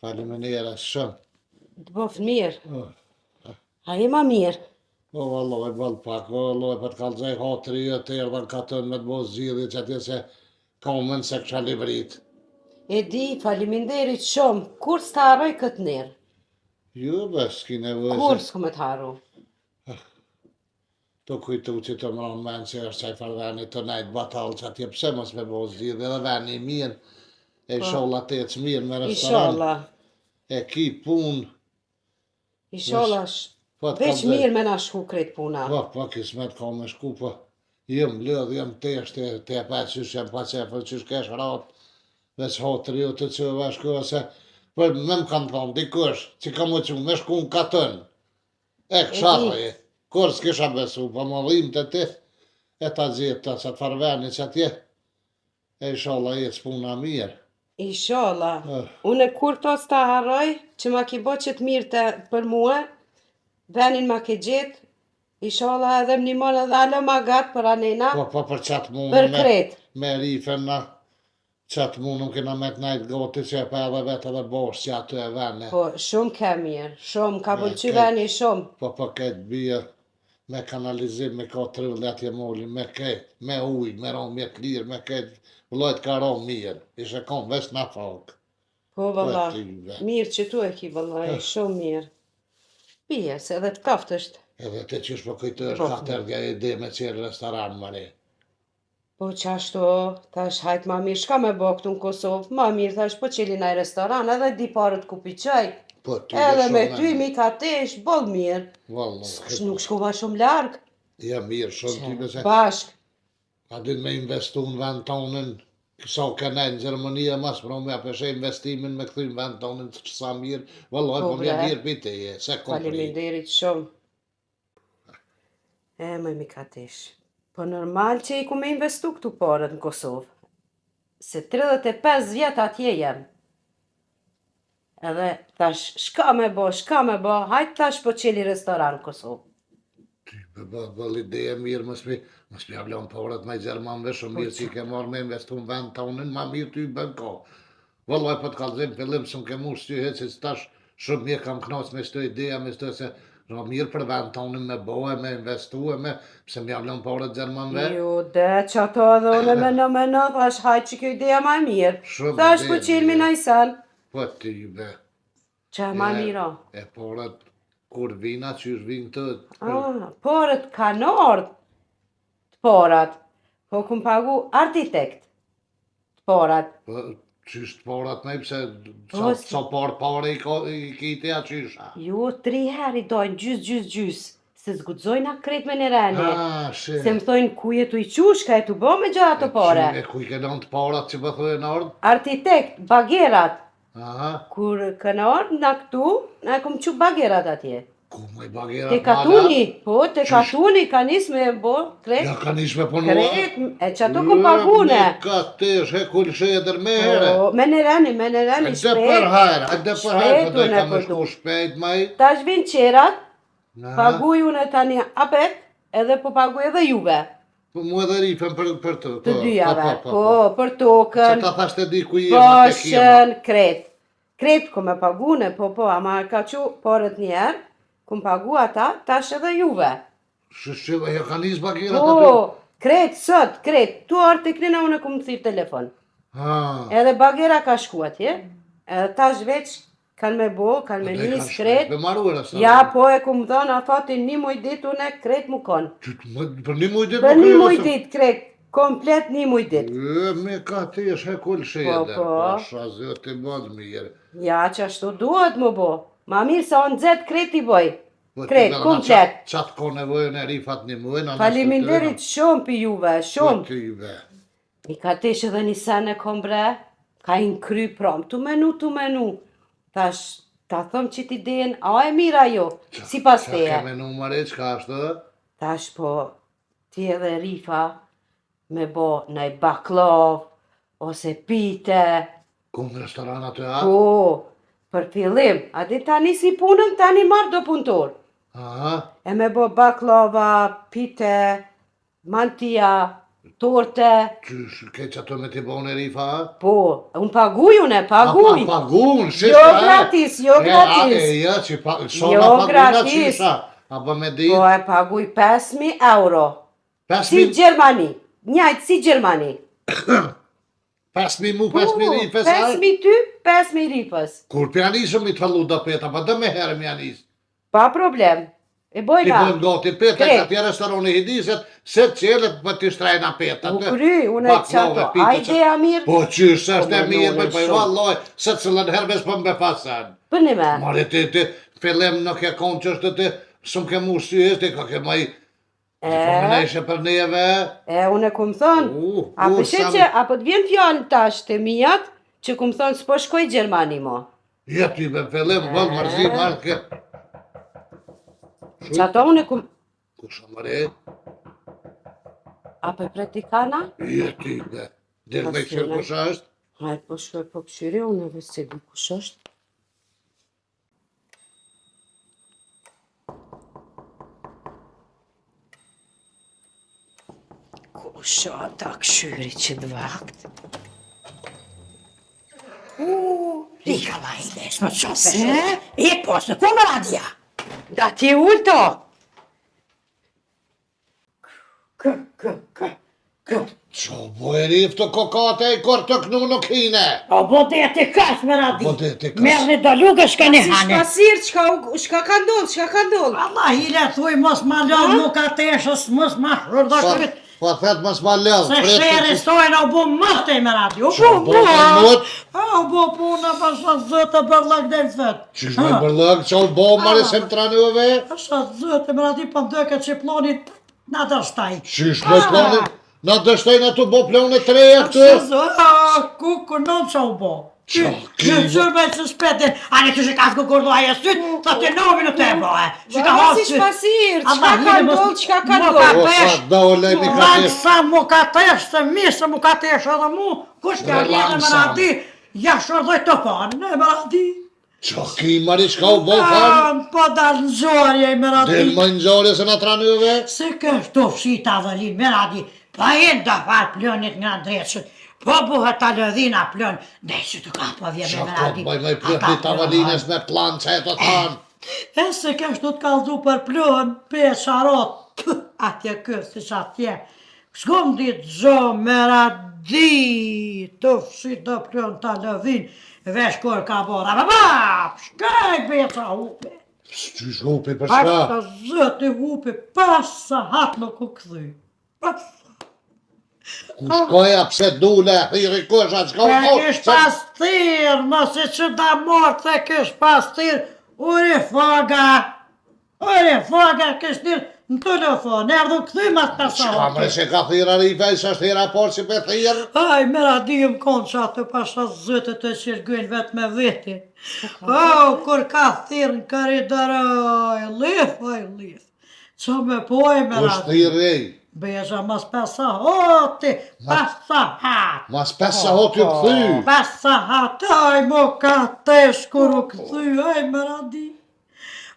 Faleminderit shumë. Të boftë mirë. A je ma mirë? O, valloj, boll pak, o, valloj, po të kallzoj hatri jo të erdha në katën me të bo zgjidhje që atje se komën se kisha livrit. E di, faleminderit shumë. Kur s'ta harroj këtë nërë? Jo, be, s'ki nevojë Kur se s'ku me të harru? të kujtu që të më men që është qaj farë veni të nejt batall që atje pse mos me bo zgjidhje edhe veni i mirë, e isholla të ecë mirë me restoran, Isholla. e ki punë, Isholla sh... po të Veç kallzoj. mirë me na shku krejt puna. Po, po, kismet ka me shku, po, jam lëdh, jam tesht, e te pa qysh jam pa qefër, qysh kesh ratë, veç hatri jo të që va shku, se për me më kanë thonë, dikush, që ka më që me shku në katën, e kësha E di. thë, kur s'kisha besu, po më dhimë të ti, e ta gjetë ta që të farveni që atje, e inshallah ecë puna mirë. Isholla. Eh. Unë kur to s'ta harroj, që ma ki bo që të mirë të për mua, venin ma ke gjetë, isholla edhe më nimon edhe alo ma gatë për anena, Po, po, për qatë mundë, për me, krejt. me rifen na, qatë mundë, nuk kena me të najtë gati që e pa edhe vetë edhe bosh që aty e vene. Po, shumë ke mirë, shumë, ka Me pëlqy krejt. veni shumë. Po po këtë bie me kanalizim, me ka tryllë atje moli, me këtë, me ujë, me ro me të lirë, me këtë, vëllajt ka ro mirë, ishe kon veç na fok. Po, valla, Po, ti, mirë që tu e ki, valla, e shumë mirë. Pije, se edhe të kaftë është. Edhe te qysh po kujtohesh Po. ka tërgja ide me qelë restoran, mëre. Po qashtu, thash, hajt ma mirë, shka me bo këtu në Kosovë, ma mirë, thash, po qeli naj restoran, edhe di parët ku piqaj, Po, ty edhe me shumë ty, mi ka tesh, boll mirë. Valla, Sh- Nuk shkova shumë larg, Ja mirë, shumë ty me se bashk. A din me investu në vend tonën, sa ka ne në Gjermani e mas pra me apeshe investimin me këthy në vend tonën që sa mirë, vallaj Po, po më bre. mirë për teje, se kom prit. Faleminderit shumë. E, më mi ka tesh. Po normal që i ku me investu këtu parët në Kosovë. Se 35 vjet atje jem. Edhe thash, shka me bo, shka me bo, hajt thash po qeli restoran në Kosovë. Ty me bë bëll ide e mirë, mos mi mos mi avlon paret me gjermanëve, shumë mirë që i ke marrë me investu në vend tonën, ma mirë ty bën ko. Vallaj po të kallzoj në fillim s'm ke mush sy hiç, se tash shumë mirë kam kënaq me çdo ideja, me çdo se ma mirë për vend tonën me bo e me investu e me pse mi avlon paret gjermanëve. Jo, de, që ato edhe unë meno, meno, thash, hajt që kjo ideja ma e mirë. Shumë Thash, ide po e qelmi mirë. naj sen. Po ty be. Që e ma E, mirë, o. E porët kur vina, qysh vinë të, Ah, porët kanë ardhë të porat, po kum pagu artitekt të porat. po, qysh të porat me, pse Po, sa, si- sa por pare i, ko, i kiti a qysh a? Jo, tri herë i dojnë gjys, gjys, gjys, se zgudzojna krejt me një rene. Ah, shi. Se më thojnë ku je tu i qu, shka je tu bo me gjitha ato pare. E ku i ke lënë të parat që po thojnë ardhë? Artitekt, bagerat, Aha, kur kanë ardhë na këtu, na kum qu bagerat atje. ku më i bagerat Te katuni, po, te katuni ka nis me bo, krejt, Ja ka nis me punua. krejt, e që ato kum pagune. Ka tesh, he kul shedër me here. Po, me në reni, me në reni, Hajde për shpejt. hajr, hajde për hajr, Shpejt po do i unë ka e me po shku du. shpejt maj. Tash vinë qerat, Aha. paguj unë tani apet, edhe po paguj edhe juve, Po mu edhe rifën për, për të. të po, dyjave. Po, po, Po, po. për Se tokën, ta thash të di ku jemi, tek jemi. boshën, kret. Kret ku me pagune, po, po, ama ka qu porët njerë, ku më pagu ata, tash edhe juve. Shë, shë, ja ka nis bagerat aty. Po, kret, sot, kret, tu ardhë të krina, unë e ku më thirë telefon. Ha. Edhe bagera ka shku atje, edhe tash veç kanë me bo, kanë me Po, nis kret. Me maruar asë. Ja, po e ku më thonë afatin një muj ditë, unë e krejt mu konë. Për një muj ditë Për më një krye muj se- ditë, krejt, komplet një muj ditë. E, me ka ti është he kul shedër. Po, po. Po, sha zoti bën mirë. Ja, që ashtu duhet më bo. Ma mirë se on nxet krejt i boj. Po, ti Krejt, dhe na komplet. Qatë qatë ko nevojën e rifat një muj, na Faleminderit shumë për juve, shumë. Po, ty be. I ka tesh edhe një sen e kom bre, ka i në kry prom, tu menu, tu menu. Thash, ta thëm që ti den, a e mira jo, si pas Qa teje. ke menu mëre, qka është? Thash po, ti edhe Rifa, me bo naj baklov, ose pite, Ku në restoran aty a? po, për fillim, a di tani si punën, tani marrë do punëtor. Aha. E me bo baklava, pite, mantia, torte, Qysh, ke që ato me t'i bon e rifa, a? po, unë paguj unë, e paguj. A, pa, pagun, shish, Jo a? gratis, jo E, a, gratis. E, ja, që pa, sona Jo paguna, gratis. qysh, a? A bë me dit? Po e paguj 5.000 euro. Si 5.000 Gjermani, njajt si Gjermani. 5.000 mu, 5.000 rifës, a? 5.000 ty, 5.000 rifës. Kur pjanisëm i të fallu do peta, pa dë me herë më janis. Pa problem. E Ti bojna. bën gati peta, Krejt. që atje restorani hidiset, se të qelet, po ti shtrajna peta. U kry, unë e qato. A ideja mirë? Po qysh, se është e Po, mirë, menone po po shumë. vallaj, se cilën herë veç po më befasan. Për një me. Mare ti ti fillim nuk e kon që është ti, s'm ke mu sy ti ka ke maj. E, Po më ishe për neve. e unë e kum thonë, U, a u, përshe sa që, a po të vjen fjalë tash të mijat, që kum thonë s'po shkoj Gjermani mo. Ja ti me fillim vëll mërzi marr ke. Që ato unë e kum, Kush a mëre? a po e pret dikana? Ja ti be. Del me këshir kush është? Hajde, po shkoj po këshyri, unë edhe se di kush është. Kush o ta këshyri që të vakt? Rika vajde, s'më të shoh se. E po, se ku më radia? Da ti ulto! Kë, kë, kë. Që bo e rifë të kokate i kur të knu nuk hine. O bo deti kaq me radi. Bo deti kaq. Merrni do lugë shkoni Si hani. shpasir, çka, u- çka ka ndodh, çka ka ndodh? Allah hile thuj mos ma lodh nuk ka teshës, mos ma shurdho Po, kryt. po thet mos ma lodh. Se prit sherri sojnë u bo mëhtej me radi. U Që bo bo me mut? A, u bo puna pasha zëtë bërllëk dhe në fët. Qysh me bërllëk, që u bo mëre se më tranëve? Pasha zëtë me radi po m'doket që ploni na dështaj. Qysh me ploni? Na dështojnë ato bo plone të reja këtu? Pasha zëtë, ku ku non që u bo. Qa, Që qërë me që shpetin, a ne kështë ka zgu kurdo aje syt, tha të nomi në të e bo, e. Që ka Valla hasë si syt. shpasir, çka Allah, ka hile, mos- ndodh, çka ka mo ndodh? ka O, pesh, sa dole mi ka Lan tesh. sa mu ka tesh, se mirë se mu ka tesh edhe mu, kush ka Relan rrjedhë me sa. radi, ja shërdoj të pa, ne me radi. Qa ki mëri çka u bo farë? Ah, Po dal në zorje me radi. Del më në zorje se na tranëve? Se kështu fshi tavolin me radi, pa jenë do farë plënit nga ndreqët, po buhet ta lëdhina plën, dhe që të ka po vje Qa me me ko radi. bëj me plën Ata i tavolinës me plan që e të thanë? E se kështu të kalzu për plën, pe sharot, pë, atje kë, si që atje. S'kom dit gjo me radi, të fshi të plën ta lëdhin, vesh kur ka bora, ba, ba, shkaj beqa hupi. Qysh hupi për çka? Pasha zëti hupi, pasa hat nuk u kthy. Pasa. Ku shkoja pse dule, thirri kush, a çka u E bo? kish pas thirë, mos i që da mort e kish pas thirë, uri foga, uri foga, kish thirë në telefon, erdhu kthy mas pasa Çka mre se ka thirr Arife, se është hera por si pe thirr? Aj, mera di më konë që atë pasha zëtë të qirgujnë vetë me veti. Oh, kur ka thirë në koridor, aj, lif, aj, lif. Që me poj, mera Kush thirri ej? Beja mas pesa hoti, pasa hat. Mas pesa hot ju kthy. Pesa hat, aj, mo ka tesh kur u kthy, aj, mera di.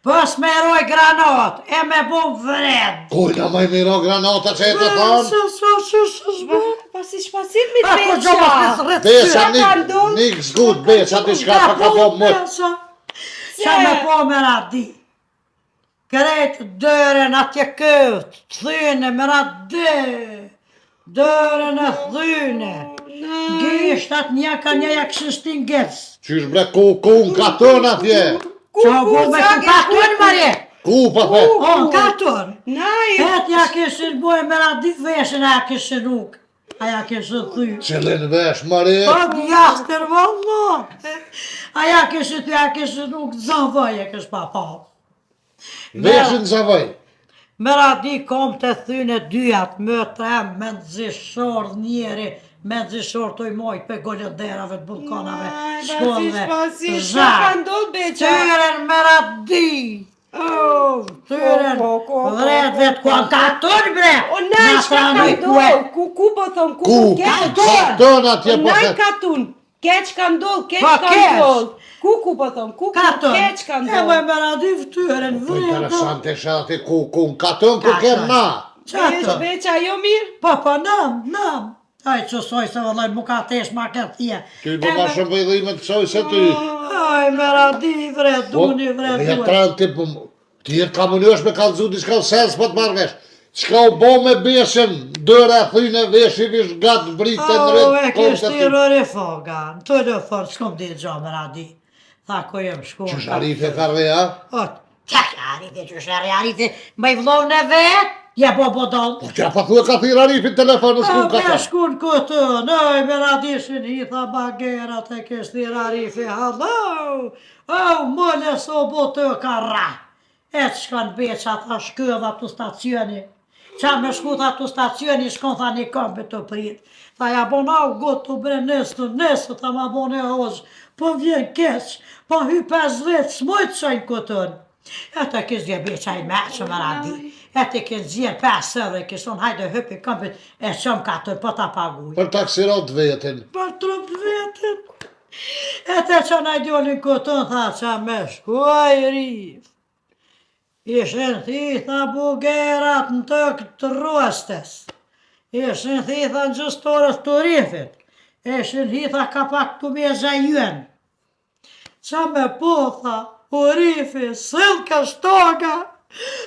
Pas me roj granat, e me bu vred. Kujna më i miro granata që e të thanë? Së, së, së, së, së, Pa si shpasir mi A, të ku gjo mos beqa. të rrit Besa Çka nik, ka ndodh? nik zgut, besa diçka pa ka po mut. Besa. Qa me po me radi? Krejt dërën atje kët, thyne me radi. Dërën e thyne. Gishtat një ka një ja këshin shtin gec. Qysh bre ku ku në katën atje? Ku, Qa ku, bo me sa ku ke katën, ku, Marie? Ku po the? O, në katën. Naj, Et ja kishin bojë me radi veshin, a ja kishin rukë. A ja kishin thy. Qëllin vesh mëri? Po, djastër, valla. A ja kishin thy, a kishin rukë, zavoj e kish pa pa. Veshin zavoj. Me radi kom të thyne dyjat, më tre, me nëzishor njeri, me nëzishor të i mojt pe golënderave të bullkonave, Naj, shkollëve, pasi shpasir, çka ka ndodh beqa? Tyren me radi, oh, tyren, Ko, ko, ko, vret ko, vet, ku anë katën bre, O naj, Na çka ka pranoj ku e- ndodh? Ku, ku po thon, ku, Ku? ku, keq Katën atje O po naj the. katun, keq ka ndodh, keq Pa, ka keq. ndodh. Ku, ku po thon, ku, ku, Katën, keq ka e më ndodh. me radi ftyren, Po vret, interesante është aty ku ku në katën ku kem na. Beq, Qatë, beqa, jo mirë? po, po, nam, nam, Aj, që soj se vëllaj, mu ka tesh ma këtë thje. Ty po ma shumë bëj të kësoj se ty. Aj, me radi, vret, Po, duni, vret, Ja duhet. tran ti po ti e ka mënyrësh me kallzu diçka sens po të marr vesh. Çka u bo me beshën, dëra thyne veshi vish gat brite në O, rrit. e kish thirrë ore foga, në telefon, s'kom di gjo me radi. Tha, ko jem shku. Qysh Arife ka rrea? O, qa ka Arife, qysh e Arife, më i vllovën e vet, ja bo bodol. Po t'ja pa thua ka thirr Arifin telefon, s'ku A, ka me thënë. shku në këtë, nëj, me radishin, i tha bagerat e kish thirrë Arifi, hallo, o, mële so bo të ka ra. E që shkon beqa, tha shkëdha të stacioni. Qa me shku tha të stacioni, shkon tha një këmbë të prit. Tha ja bona u gotë të bre nesë, nesë, tha ma bone hoqë. Po vjen keq, po hy 5 vetë, s'mojtë qajnë këtën. E të kish dje beqa i me që më radi. E të kish gjerë 5 euro, kish thonë hajde hypi këmbit e qëm katër, po ta paguj. Për taksirot vetin. Për trup vetën. E të që në djolin këtën, tha që me shkuaj rif. Ishin thitha bugerat në të këtë rrostes. Ishin thitha në gjystorës të rifit. Ishin thitha kapak të me zajuen. Qa me po, tha, u rifi, sillka shtoga,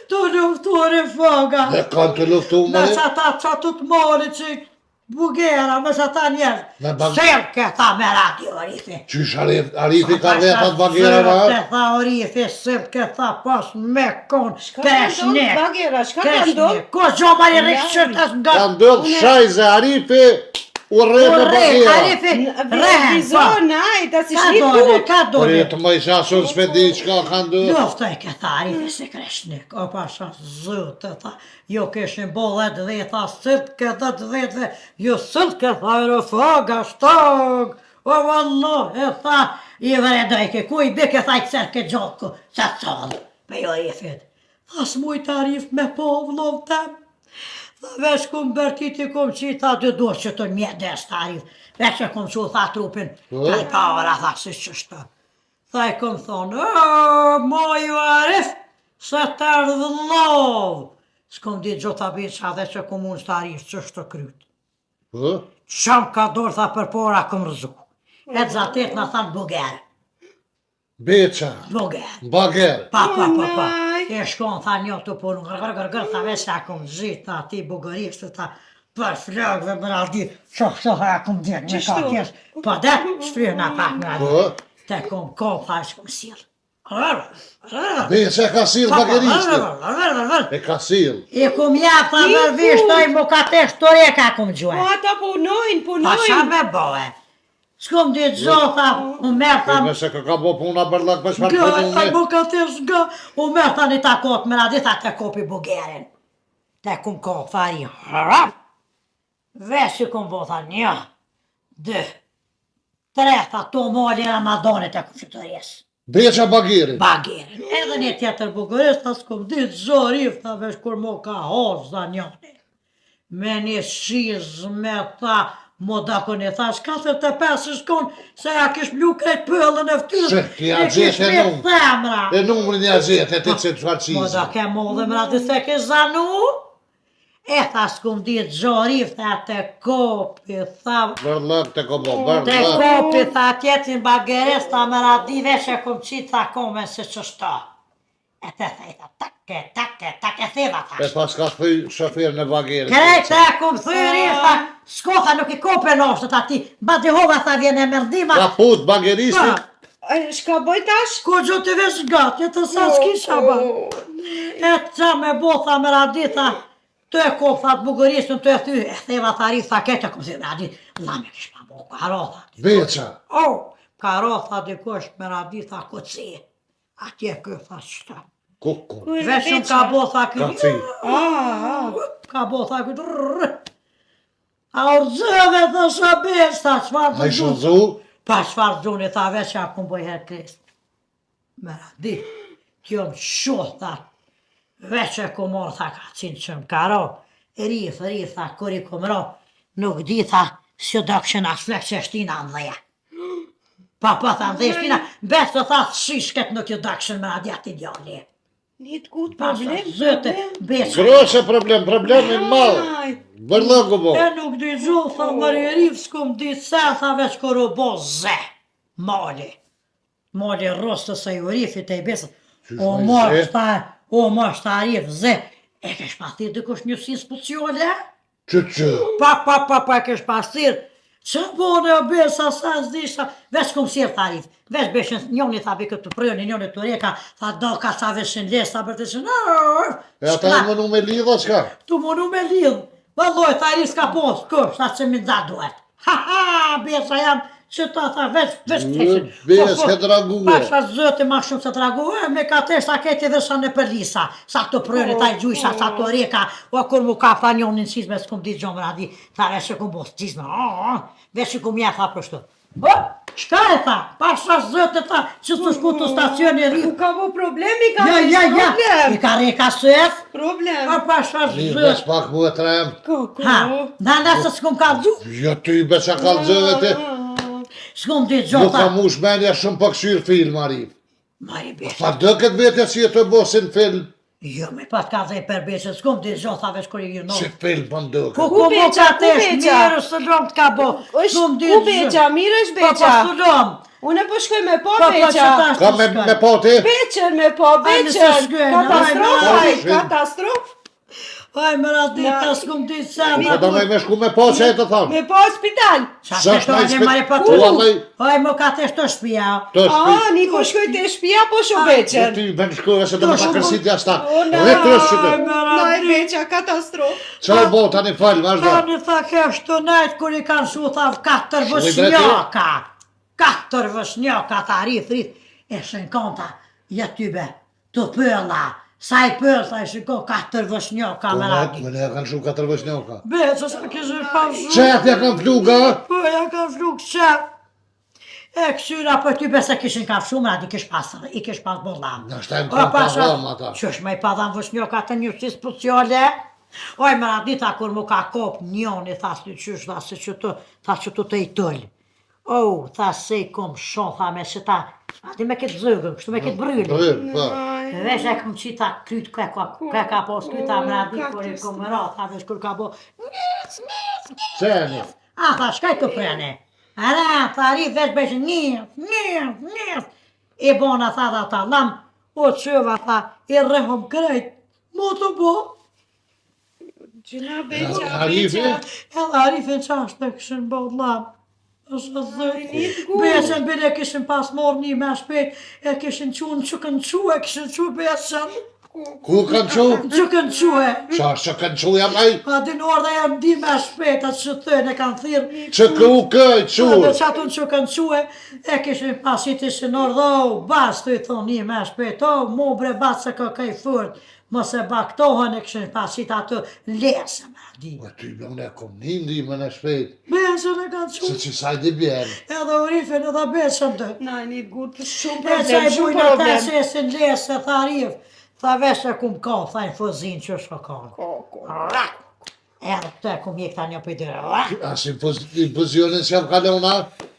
të luftu rifoga. Dhe kanë të luftu Me më. që ata që të të mori që Bugera, me sa ta njerëz. Me bag- Sel ke tha me radio, Arifi. Qysh Arif, Arifi ka rreth atë bagera Sel ma? ke tha Arifi, sel ke tha pas me kon, Shka ka ndodhë kreshnik. bagera, shka ka ndodhë? Ko gjo ma i rikëshër tas nga... Ka ndodh shajze Arifi u rre me U rre, bagera. Arifi, rehen, po. Vizon, aj, ta si Ka shni dole, kut. ka Por dole. jetë më isha sun s'pe di çka ka ndodh. Lufta e ke tha Arifi se kreshnik, o pasha zëtë, tha, jo kishin bo dhet dhe, tha, sëtë ke dhet dhe, jo sëtë ke tha, rëfaga, shtag, o vallah, e tha, i vredoj ke, ku i bike, tha, i këser ke gjoku, se calë, me jo Arifit. Tha, s'muj të Arif me po, vllov tem. Tha, veç kum bërtiti kum qi, tha, dy duhet që të mjedes, tha Arif, veç e kum qu, tha, trupin, Po. ka i para, tha, si qështu. Tha i kom thonë, "O, moj u Arif, se të erdhëllov. S'kom dit gjo ta biqa dhe që kom unë të Arif, që është të kryt. Po? Qam ka dorë, tha, për pora kom rëzu. E të zatet na thanë buger, Beqa, buger. bager. Pa, pa, pa, pa. naj. E shkon, tha një të punu, gër, gër, gër, gër, tha veç ja kom zhit, tha ti bugurisht, tha, për flokëve më radi, që kështu tha, ja kom djek me ka Qështu? tjesh. Po dhe, shfryna pak më radi. Po? Te kom kom, tha, shkom sill. Rër, rër, Beqa ka sill Pa, pa, bageristin. rër, rër, rër, rër. E ka sill. I kum jap, tha, vërvisht, toj mu ka tesh të ka kum Po gjuhe. ata punojnë, Pa qa punojnë. me bohe? S'kum ditë gjo, tha, u merr, tha, E nëse ka ka bo puna bërllak për çfarë Gë, punë ai unë. mu ka tesh gë, u merr, tha, një takot me radi, tha, te kopi bugerin. Te kum kop, tha, i rap. Vesh i kum bo, tha, një, dy, tre, tha, to mali Ramazanit e kum fitories. Beqa bagerin. Bagerin. Edhe një tjetër bukurist, tha s'kum ditë zorif, tha vesh kur mo ka hos, tha njoni. Me një shizme, tha, mo dakon e thash, 45 i shkon, se ja kish mlu krejt pëllën e ftyrës, Se, ti ja e kish gjetë e me numrin. themra. E numrin ja gjetë, e ti që çfarë Mo çizë. da ke mo dhe mra di se kish zanu. E tha s'kum ditë zorif, tha te kopi, tha, Bërllak të ko bo, Te bërllak. kopi, tha tjetrin bageres, tha me radi vesh e kom qitë, tha komen se qështo. E te tha, i tha, tak e, tak e, tak e theva, E thash. pas ka thy shofer në bagerin. Krejt e kom thyri, tha, s'ko, tha, nuk i kope noshtë, tha ti, mbati hova, tha, vjen e merdima. Ka put bageristin. Pa, E, Shka bëj tash? ku gjo të vesh gati, të sa s'kisha ba. E qa me bo, tha, me radi, tha, të e kop, tha, të buguristin, të e thy, e theva, tha, ri, tha, ketë e kom thy, me radi, la me kish pa bo, ka ro, tha. Beqa. O, ka ro, tha, dikush me radi, tha, kuci. Atje kë, tha, qëta. Kuku. Ku e Veshëm ka bo, tha, kë. Kaci. Ah, ah. Ka bo, tha, kë. drrrr. A orëzëve, tha, sa besh, tha, çfarë A i të gjunë. shënzu? Pa çfarë gjuni, tha, veç ja kum boj herë kres. Me radi, kjo më shuh, tha, veç e kum morë, tha, ka qinë që më ka ro. Rif, rif, tha, kur i kum ro, nuk di, tha, si do këshën as flek që shtina në dheja. Pa, pa, tha, në dheja shtina, besë të tha, shishket nuk ju do këshën me radi ati djali. Një të kut Pa, problem, zëte, problem. besë. Groshe problem, problem i madh. Aj. Bërllaku bo. E nuk di gju, tha, mëri rif, s'kum di se, tha, veç kur u bo ze, mali. Mali rrostë se ju rifit e i besët. Qysh O ma i mosh, ze? tha, o mosh, tha, rif, ze. E kesh pa thirë dikush njësi speciale? Që që. Pa, pa, pa, pa, e kesh pa thirë. Që bone o besa, sa s'disha, veç kum sirë, tha rif. Veç beshin, njoni tha bi këtë prëni, njoni të reka, tha do ka sa veshin les, tha bërteshin, E ata e mënu me lidha çka? Tu mënu me lidh. Valloj, tha i s'ka pos, kush, tha që mi nda duhet. Ha ha, besa jam, që ta tha, veç, veç të Besë, ke drague. Pasha zëti ma shumë se tragu, e, me ka tesh, ta keti dhe sa në përlisa, sa të prëni, ta i gjujsha, sa të reka, o kur mu ka tha njonin qizme, s'kum di gjomë radi, tha veç e kum bos qizme, a, a, veç i kum ja, tha përshtu. O, shka e tha, pasha zëti tha, që të shku të stacioni ri. Ku ka bo problemi, ka Ja, ja, ja, problem. i ka reka sef, Problem. o pasha Mirë, zëti. veç pak mu e trem. Ko, ko. Ha, na na se s'kum kallzu, Jo ty beqa kallzove ti. s'kum ditë Nuk gjota. ka mush menja shumë pak qyrë film, Arif. Mari besë. Pa do këtë vete si e të bo si në film. Jo, me pat ka dhe për besë, s'kum ditë gjota veç kur i ju Si film po ndokët. Ku Ku ku mo beqa, ka ku tesh, beqa? mirë së lom të ka bo. Është S'kum ku ditë beqa, mirë është Po, po, beqa. së lom. Unë po shkoj me po Po, po, që beqa. tash Ka të me, shkoj. me po ti? Beqen me po Ai, nëse beqen. shkojnë, Katastrofa, ai, ai, ai. katastrof. Aj, më ra ditë, ta s'kum ditë se. Po do me me shku me po që e të thonë. Me pa spital. Qa të shto e marrë pa tu? Aj, më ka të shto shpia. Të shpi. A, një ko shkoj të shpia, po shu beqen. Ti ben shkove se do me ta kërsit jashta. Dhe të është që të. Na e beqa, katastrofë. Qa u bo, tani fal, vazhdo. Tani tha kështu nejt, kur i kanë shu, tha katër vëshnjaka. Katër vëshnjaka, tha rrith, rrith. E shënkonta, ja tybe, Të pëlla, sa i pëll, sa i shiko, katër vëshnjoka me radi. Po, me ne kanë shu katër vëshnjoka. Be, që sa kishë pa shu. Që ja kanë fluga? Po, ja kanë flugë, që? E kësyra për ty besa kishin ka fshu, më radi kish pas, i kish pas bo dhamë. Në shtajmë kom pa dhamë ata. Që është me i pa dhamë vëshnjoka të një si speciale? Oj, më radi, tha, kur mu ka kop njoni, tha, si qysh, tha, si që të, tha, që të të i tëllë. Oh, tha se i kom sho, tha me që ta, a di me këtë zëgën, kështu me këtë brylë. Brylë, po. Vesh e kom qita kryt, kë ka, kë ka pos kryt, tha me adi, kur i kom ra, tha vesh kur ka bo, nec, nec, nec. Qe një? A, tha, shkaj të prene. Ara, tha, ri, vesh besh, nec, nec, nec. E bona, tha, dha, ta, lam, o qëva, tha, i rrehom krejt, mu të bo. Gjyna beqa, Arifi? beqa. Edhe Arifin që është e këshin bo dlam. Është dhëtë. Besën bile kishin pas morë një me shpejt, e kishin qu në qukën qu, e kishin qu besën. Ku kanë qu? Në qukën qu e. Qa është që kanë qu jam aj? A din orë dhe janë di me shpejt, atë që thënë e kanë thirë. Që ku kë, qu? Dhe që atë në qukën qu e, e kishin pas i të ishin orë dhe, o, bas, të i thonë një me shpejt, o, mu bre bas se kë këj furt. Mos e baktohen e kishin pasit atë lesë, me di. Po ty me unë e kom një ndihmën e shpejt. Besën e kanë qu. Se që saj di bjerë. Edhe urifin edhe besën të. Na, një gut, shumë E problem, që i shumë bujnë ata problem. se sin lesë, tha rif. Tha vesh e kum ka, tha në fëzin që shko kanë. Ko, ko. Rak! Edhe këtë e kum jek tha një për dyrë. Rak! As impozionin që jam kalona?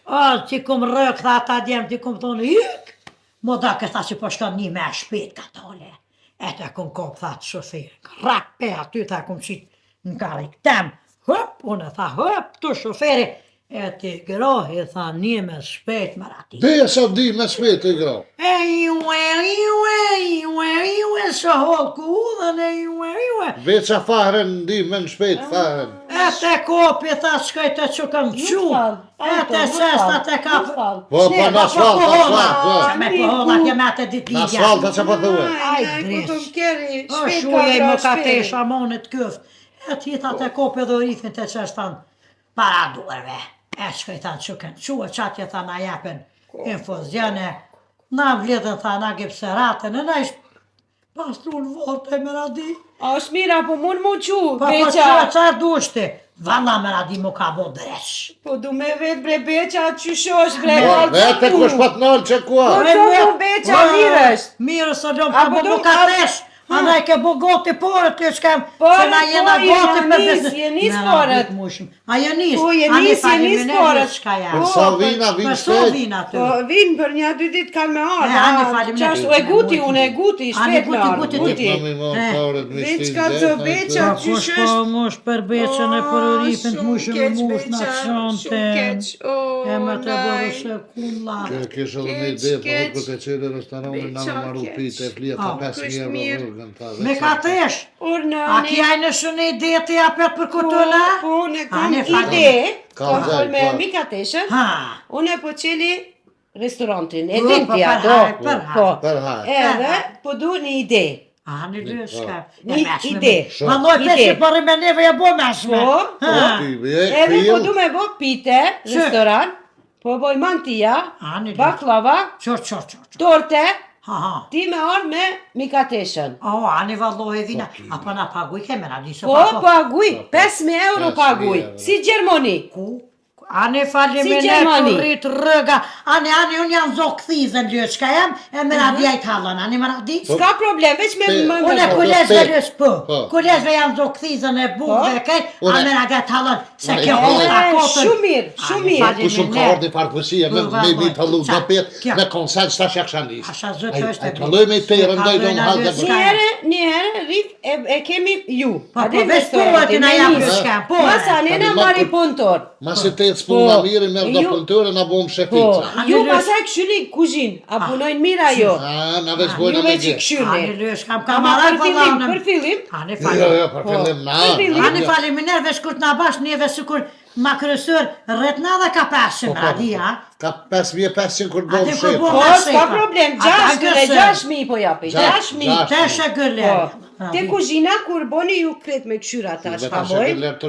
O, ti kum rrëk, tha ata djem, ti kum thonë, ik! Mo da këta që po shkon një me shpejt ka dole. E të kum kop, tha të shoferin. Rak pe aty, tha kum qit në karrik tem. Hëp, unë tha, hëp, të shoferi. E ti grohi, tha, një me shpejt më rati. Besa di me shpejt i gro. E jue, jue, jue, jue, së hollë ku udhën, e jue, jue. Beqa fahren di me në shpejt fahren. E të kopi, tha, shkoj të që kam qu. E të qesta të kap. Po, po, në asfalt, në asfalt, po. Që me poholla kjo me atë ditë Në lidhja. asfalt, atë që po thue. Ai, Ai, po dreq. të më keri, O, shpejt ka shuje vra më ka shpejt. tesha monit këft. E tjeta të kopi dhe rifin të qestan para duarve. E shkoj thanë që kënë që e qatje tha na jepen infuzione, na vledhen tha na gipseratën, e na ish pastrun vorte me radi. A është mira, po mund mu qu, Po, po, beqa. qa, qa dushti? Valla me radi mu ka bo dreq. Po du me vetë bre beqa, qysh është bre, Po, kallëzon vete mu. kush po të nalë që kua. Po, E, co me- mu beqa, mirë është. Mirë së lëmë, A ka po bo du- mu ka a- tesh. A na e ke bo gati porët, ti s'kem, Porët, se na jena po, jena gati për nis, biznes. je nis Na, na, porët. ditë mushim. A je nis? Po, je A ne nis, je nis faleminderit porët. çka ja. Për Po, sa vina, Për vinë sa shpejt. vina aty? Po, vinë për një dy ditë kanë me ardhë. E, ani a, faleminderit. Qashtu, e guti, unë e guti, Ani shpejt me guti, ardhë. guti, Guti. Më mi morë E. paret, mi Veç shtin ka dhe, të tha, beqa, Po, qysh kush po është? mush për beqën e për O, orifin, të shumë mushëm keq, mush në beqa, qante. Shumë keq, o, E më të naj. bërë se kulla. Që kish edhe një Keq, ide, po keq. thotë kur të qele restorantin, na me Beqa, maru keq. pite, e flia ka Ah. 5.000 Është euro mirë. rrugën, tha. Me ka tesh? Urna, A ki aj në shënë ide ti apet për këtu la? Po, po, unë kam Ani, falem. ide, Ka po zaj, fol me po. Mika Teshën, Ha. unë po qeli restorantin, e Po, din po, ti për ato. hajr, për hajr. Po, Për hajr. edhe po du një ide. A, një dy shka. Një ide. Valloj, Ide. pesë po rri me neve e bo meshme. Po, Ha. Ti, e, Edhe po fill. du me bo pite, Që? restoran, po boj mantia, A, një dy. baklava, Qor, qor, qor, qor. torte, Ha, ha. ti me orë me Mika Teshën. O, ani valloj e vina. A po na paguj ke me na di se Po, paguj, 5.000 euro 5.000 paguj, euro. si Gjermani. Ku? Ani faliminderit Si Gjermani. u rrit rrëga. Ani, ani, unë jam zo kthizën lë çka jam, e me na di ai tallon. Ani me na di. S'ka problem, veç me Pe- më Unë e Po, kulesve pe- lës po. Po. Kulesve jam zo kthizën e bukëve Po. kejt, a Unë- me na di ai tallon. Se Unë e kjo po. ka E, kotën. shumë mirë, shumë Ani, mirë. Ku shumë ka ardhë një farkusia me me mi pallu Qa? do pet Kjo. me konsent tash ja kisha nis. Asha zot Ai- është e Ai kalloj me te rëndoj do më hallë Një herë, një herë, rif, e, e kemi ju. Po, A po, di veç restorantin, po, ti na me jap nis. çka, po. Masa ne na Tani, ma marri kur- punëtor. Ma si te ecë puna Po. mirë, merr do Ju- punëtore na bëjmë Po, shefica. ju pasaj këshyri kuzhinë, a punojnë mirë ajo? A, na veç Ju bojna me veç i gjë. Ani këshyrni. lysh, kam ka Ama marak për fillim, për fillim, Ani Jo, fali. jo, për Po. fillim na. Për fillim. na- Ani faleminderit veç kur të na bash neve sikur ma kryesor rretna dhe ka pesë Po, më po, adi, ha? Ka 5500 kur A bëjmë di kur shefa. bëjmë po, shefa. s'ka problem, A ta 6 dhe këshë. 6000 po japi, 6000. Gjashtë. Teshe gërler. Po, te kuzhina kur boni ju kret me këshyra Vetë tash, pa shë boj? gërler të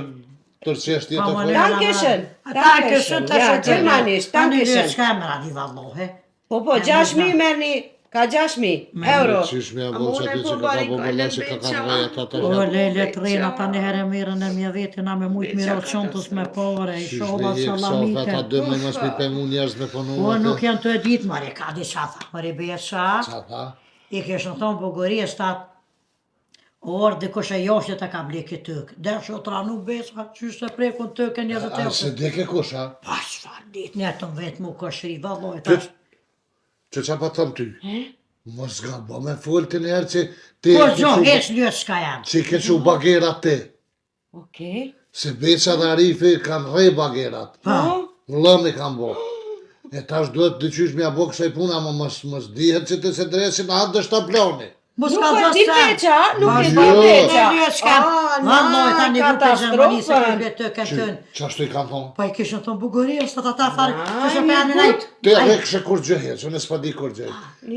turqisht jetë Po, të mo, fol. Dankeschön, Dankeschön, dankeschön, ja, gjermanisht, dankeschön. Ani çka më radi vallohe. Po, po, 6000 merrni, ka 6000 euro. Qysh me Ama bo unë që aty po që ka bari bo ka vëlla që ka lënë kanë beqa. rejt ata O që le le të rrena ta një herë mirë në mje vete na me mujt miro çontës me pare, i Qysh shoha me hjek sofa sallamite. ata dë me mos mi pengu njerëz me punu Po aty. nuk janë të e ditë, mare, ka diçka tha, mare beqa. Qa tha? I kishën thonë Bullgarisë, tha, orë dikush e jashtë të ka ble këtë tëkë. Desh o tranu besa, qysh se prekun tëkën 20 A se euro. deke kush, a? Pa, çfarë ditë, ne të vetë mu këshri, valloj, Ty, tash. që qa po thëm ty? Mos ga bo me fol ti njerë që ti Po e ke gjo, qu- heq lyë s'ka jam. që i ke qu bagerat ti. Okej. Se Beqa dhe Arifi kanë rrej bagerat. Pa, Lëmi kanë bo. E tash duhet të qysh me ja bo kësaj puna, ama mos, mos dihet që ti se dresin, a dështa plani. mos Nuk ka e dhënë di sen. beqa, nuk e di Jo. beqa. Lyë s'ka, Ah, valloj, na, ta një grup e Gjermanisë e katastrofën. ble tëkën Që, tënë. që ashtu i kanë thonë? Po i kishën thonë Bullgarisë, ata ta farë, Na, kishën një përnë but. najt. Ti e kështë kur gjë heq, unë s'pa di kur gjë.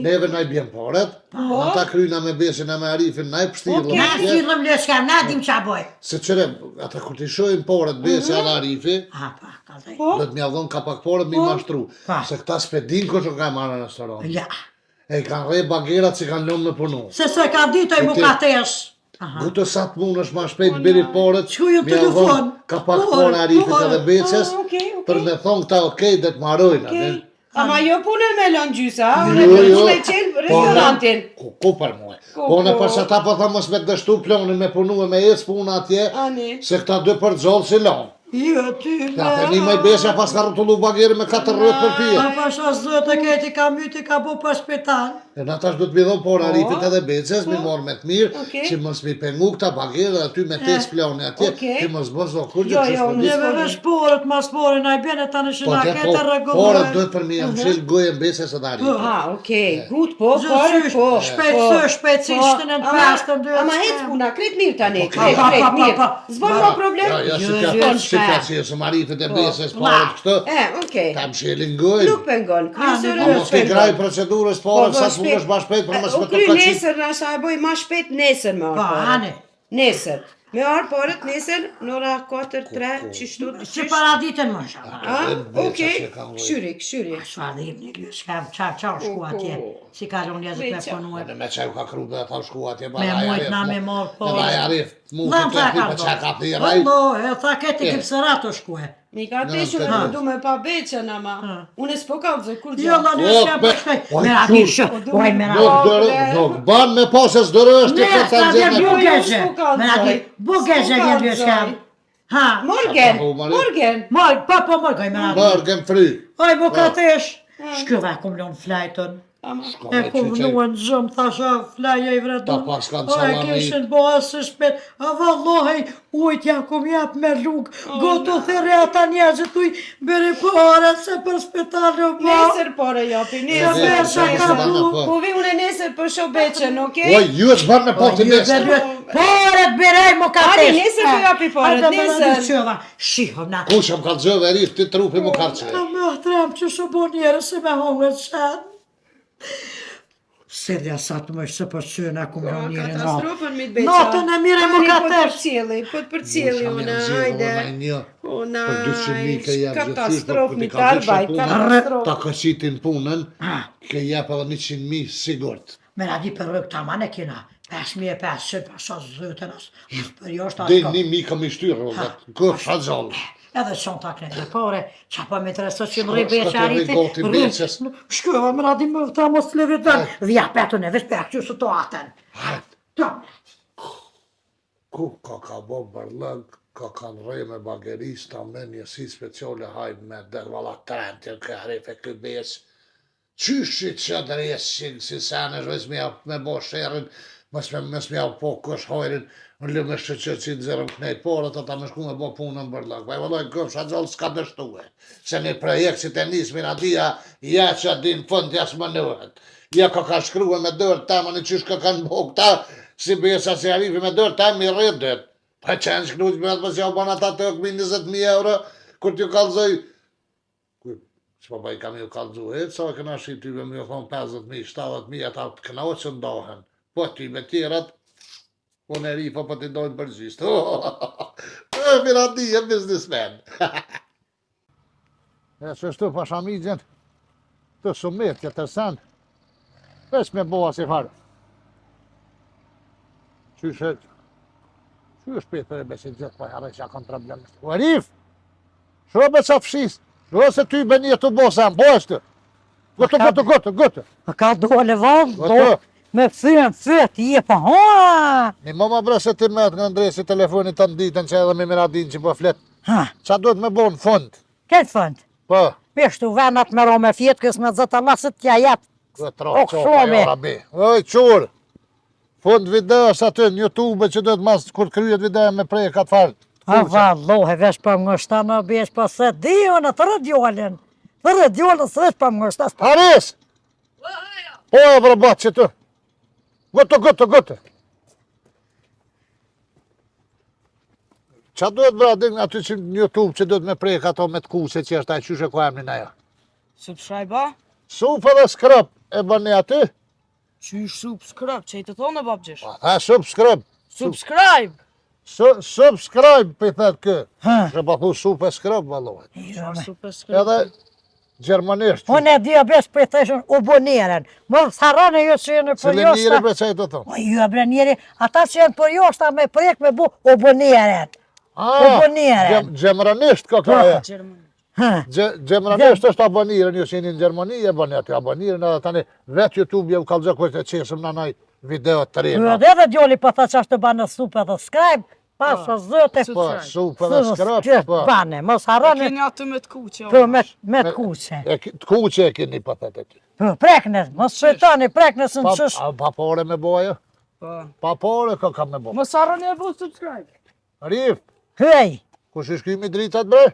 Neve na i bjen paret, na ta kryna me Besën e me Arifin, na i pështirlëm. Okej. Na atje. thirrëm lyë s'ka, na dim qa boj. Se qëre, ata kur t'i shohin paret Besa edhe Arifi, Ha, pa, ka dhej. Po, do të m'ja dhon ka pak pare mi mashtru. Pa. Se këta s'pe din kush ka marrë në restoran. Ja. E kanë rrej bagerat që kanë lënë me punu. Se se ka ditë ai mu Ti- ka tesh. Aha. Guto sa të mund është ma shpejt biri paret, Çu ju m'ja telefon. dhon Ka pak Pare, pare Arifit pare. edhe Beqes, Ah, okej, okej. për me thonë këta okej, dhe të marojnë. Okej. Okay. Ama jo punë me lënë gjysa, a? Unë Jo, e jo. me qelë Po, restorantin. Ku, ku për mue? Ku, Po në ku. për sa ta po tha mos me dështu plonin me punu e me ecë puna atje, Ani. se këta dy për gjallë si lanë. Jo, ty Ja, të një më i besja pas ka rrotullu bageri me katër rrotë për pije. Pa pasha zot e keti ka myti ka bu për spital. E na tash duhet mi dhon por Arifit edhe Beqes, mi marr me të mirë, Okej. që mos mi pengu këta bagere aty me tes plani atje, Okej. ti mos bën zo kurrë Jo, që jo, s'po unë di. Neve vesh porët, mas porën, na i bjen e tani që Po na te ketë po, porët rregulloj. duhet për mi mshil gojën Beqes edhe Arifit. Ah, okej, good, po, Zë, po, qysh, po. shpejt, po, së, shpejt, si po. shtën e në Ama- pestën, dy e Ama çka. hec puna, krejt mirë tani, Po, krejt, pa, pa, krejt pa, mirë. pa. S'bën më problem? Jo, jo, si Jo, ka, jo, si ka shpe. si së Arifit e Beqes, porët kështu, E, okej. ta mshelin gojën. Nuk pengon, kryesore A nuk mos ti graj pengon. procedurës Po, porët, po, sa të mundesh ma shpejt për mos U me të kry kaçit. nesër, na sa e bëj ma shpejt nesër me Po, orë porët. ani. Nesër. Me orë porët nesër, në ora 4, 3, qishtu, Si para ditën më sha. A, E, beqa okej, që kanë rrejt. këshyri, këshyri. Çfarë dhimni, lyë s'kam, qa qa shku atje. Si ka lënë njerëzit me Beqa. punue. Në me që ju ka kru dhe ata shku atje, Me mujt na me marr po. pare. Dhe ai Arif, mu Dhan të tha të ka po çka ka thirr ai. Vallo, e tha keti kipsëra të shkue. Mi ka Në, të në, unë në. du me pa beqen ama. Unë s'po kallzoj kur Jo, la O, lyë s'kam be- po shkoj. oj, Me ra di qysh. shë, oj me ra. Nuk dërë, nuk ban me pas e s'dërë është Ne, të sa ta vjen nxjerr. Jo, jo, bugeqe. s'po kallzoj. Me ra di, bugeqe S'po vjen lyë s'kam. kallzoj. Ha, Morgen, Qa ka hu, Morgen. moj, po po morgoj me ra di. Morgen fry. Oj, mu ka tesh. Shkëva kum lon flajtën. Ama. Shko E me kum qyqe. vnuën gjëm, thasha, flaja i vredun. Ta pas kanë O, e sallamit. kishin bo asë shpet. A vallohej, ujt ja kum jap me lugë. Gotu thirri ata njerëzit tuj, bëri pare se për spital u bo. Nesër pore japi, nesër. Ja, Nesër, besha nesër, ka ban me bu. po. Po vi unë nesër për shoh beqen, okej? Oj, ju e s'ban me po të nesër. Poret birej mu ka Ani, tesh. nesër po japi poret, Hajde, më nesër. rëndë qëva. Shihëm na. Kush am kallzove Arif ti trupi mu karçe. Në më trem që së bo njerë se me hongët shenë. Sirja sa të më së për qëna ku më Po, njëri në Katastrofën mi beqa. Natën e mire mu Ani, ka Po të tesh. përcjelli, po të përcjelli unë, hajde. Një, O, na, për 200.000 ke jap gjithsesi, katastrofë po mi ti ka gjithë tarbaj, punën, katastrofë. Ta këqitin punën, ke jap edhe 100.000 sigurt. Me ra di për rrëk ta e kena. 5500, pasha zëtën as. As për jo është Dhe as ka. 1.000 kam i shtyrë, rrogat. Kë gjallë. Edhe qonë ta kne me pare, qa po me intereso që më rri Shko- beqe shko të rri arifi. gati beqes. Shkova më ra di më ta mos të levit vend. Dhja petën e veç pe këqyr së to atën. Hajt. Ta. Ku ka ka bo bërlëg, ka kanë rrej me bagerista, me njësi speciale, haj me dhe valla trent, janë kë harif e kë besë. Qysh i që dresin, si senesh, veç me, jap- me bo sherrin, Mos me mos me jau po kush hajrin, unë lë me shyqyr që i nxjerrëm kënej paret, ata me shku me bo punën në bërllok. Pa vëllai kofsha gjallë s'ka dështue. Se një projekt që të nis Miradia, ja që di në fund ja s'mënohet. Ja ka ka shkrue me dorë teme në qysh ka kanë bo këta, si besa si Arifi me dorë teme i rritet. Pa qenë shkru që me atë jau ban ata të mi 20.000 euro, kur t'ju kallzoj Kur, s'po bëj kam ju kallzu e, sa e këna shi ty me më thonë 50.000, 70.000, ata të kënaqën ndohen. Po ty me tjerat, po në ri, po po t'i dojnë për gjysë. Po, Miradi, e biznismen. E që shtu pasha migjen, të sumet, tjetër sen, veç me boa si farë. Qyshe, qysh për e besit gjithë, po herë që a kam problem. O Arif! Shro be qa fshis, shro se ty be një të bo se po është. Gotë, gotë, gotë, gotë. A ka dole vallë, do, me fyën, fyët, je pa, ha! Një mama bre se ti me atë nga ndresi telefonit të nditën që edhe me Miradin që po flet. Ha. Qa duhet me bo në fund? Këtë fund? Po. Me shtu venat me ro me fjetë, kësë me zëtë Allah se t'ja jep. Këtë tro, qopa, jo, rabi. Oj, qurë. Fund videos aty në Youtube që duhet mas kur të kryet video me prek atë farë. A vallohe, veç pa më ngështa në besh, pa se di unë, thërë djolën. Thërë djolën, se veç pa më ngështa. Haris! Po e bre batë që të. Gotë, gotë, gotë. Qa duhet bre aty aty që në Youtube që duhet me prek ato me të kuqe që është ai qysh e ka emrin ajo. Subscribe, a? Sup edhe skrëp e bëni aty. Qysh subscribe, që i të thonë e babgjysh? Pa tha subscribe. Subscribe! Subscribe, për i thëtë kë. Që pa thu sup e skrëp, vallohet. Edhe gjermanisht. Unë e di o besh për i thëshën u boneren. Mos harroni ju që jeni për joshta. Cile njëri bre që i të thonë? O ju e bre njëri, ata që janë për joshta me prek me bu u boneren. U boneren. Gjermanisht ka ka e. Gjermanisht është aboniren, ju që jeni në Gjermani e bëni aty aboniren, edhe tani vetë YouTube jau kallzon kur të qesëm në naj video të re. Edhe edhe djoli po tha që është të banë sup edhe scribe, pas po, zëte. Po, sup edhe scribe, po. Bane, mos harroni. E keni aty me të kuqe. Po, me, me të kuqe. E, të kuqe e keni po thëtë ti. Po, prekne, mos shëtoni, prekne së në qësh. Pa, pa pare me bo ajo? Po. Pa pare ka ka me bo. Mos harroni e bo subscribe. Arif! Hej! Kush i shkymi dritat bre?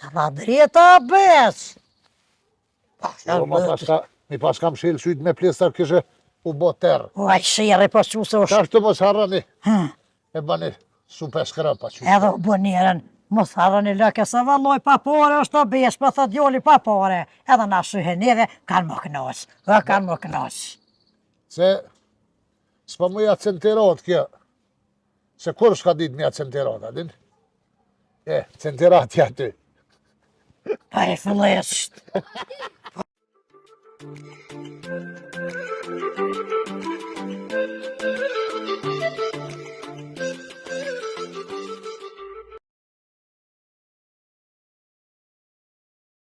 Ta drita bes! Jo, ma paska, mi paska mshel sytë me plestar kishe u bo terr. O, ai sherri po qu se është. Tash të mos harroni. E bëni super skrapa që. Edhe u bënirën. Mos harroni lëke se valloj pa pare është të besh, po thot djoli pa pare. Edhe na shyhe neve, kanë më kënaq. Dhe kanë më kënaq. Se, s'po më ja centirat kjo. Se kur s'ka ditë me ja centirat, a din? E, centirat ja ty. Pa e fëllesht.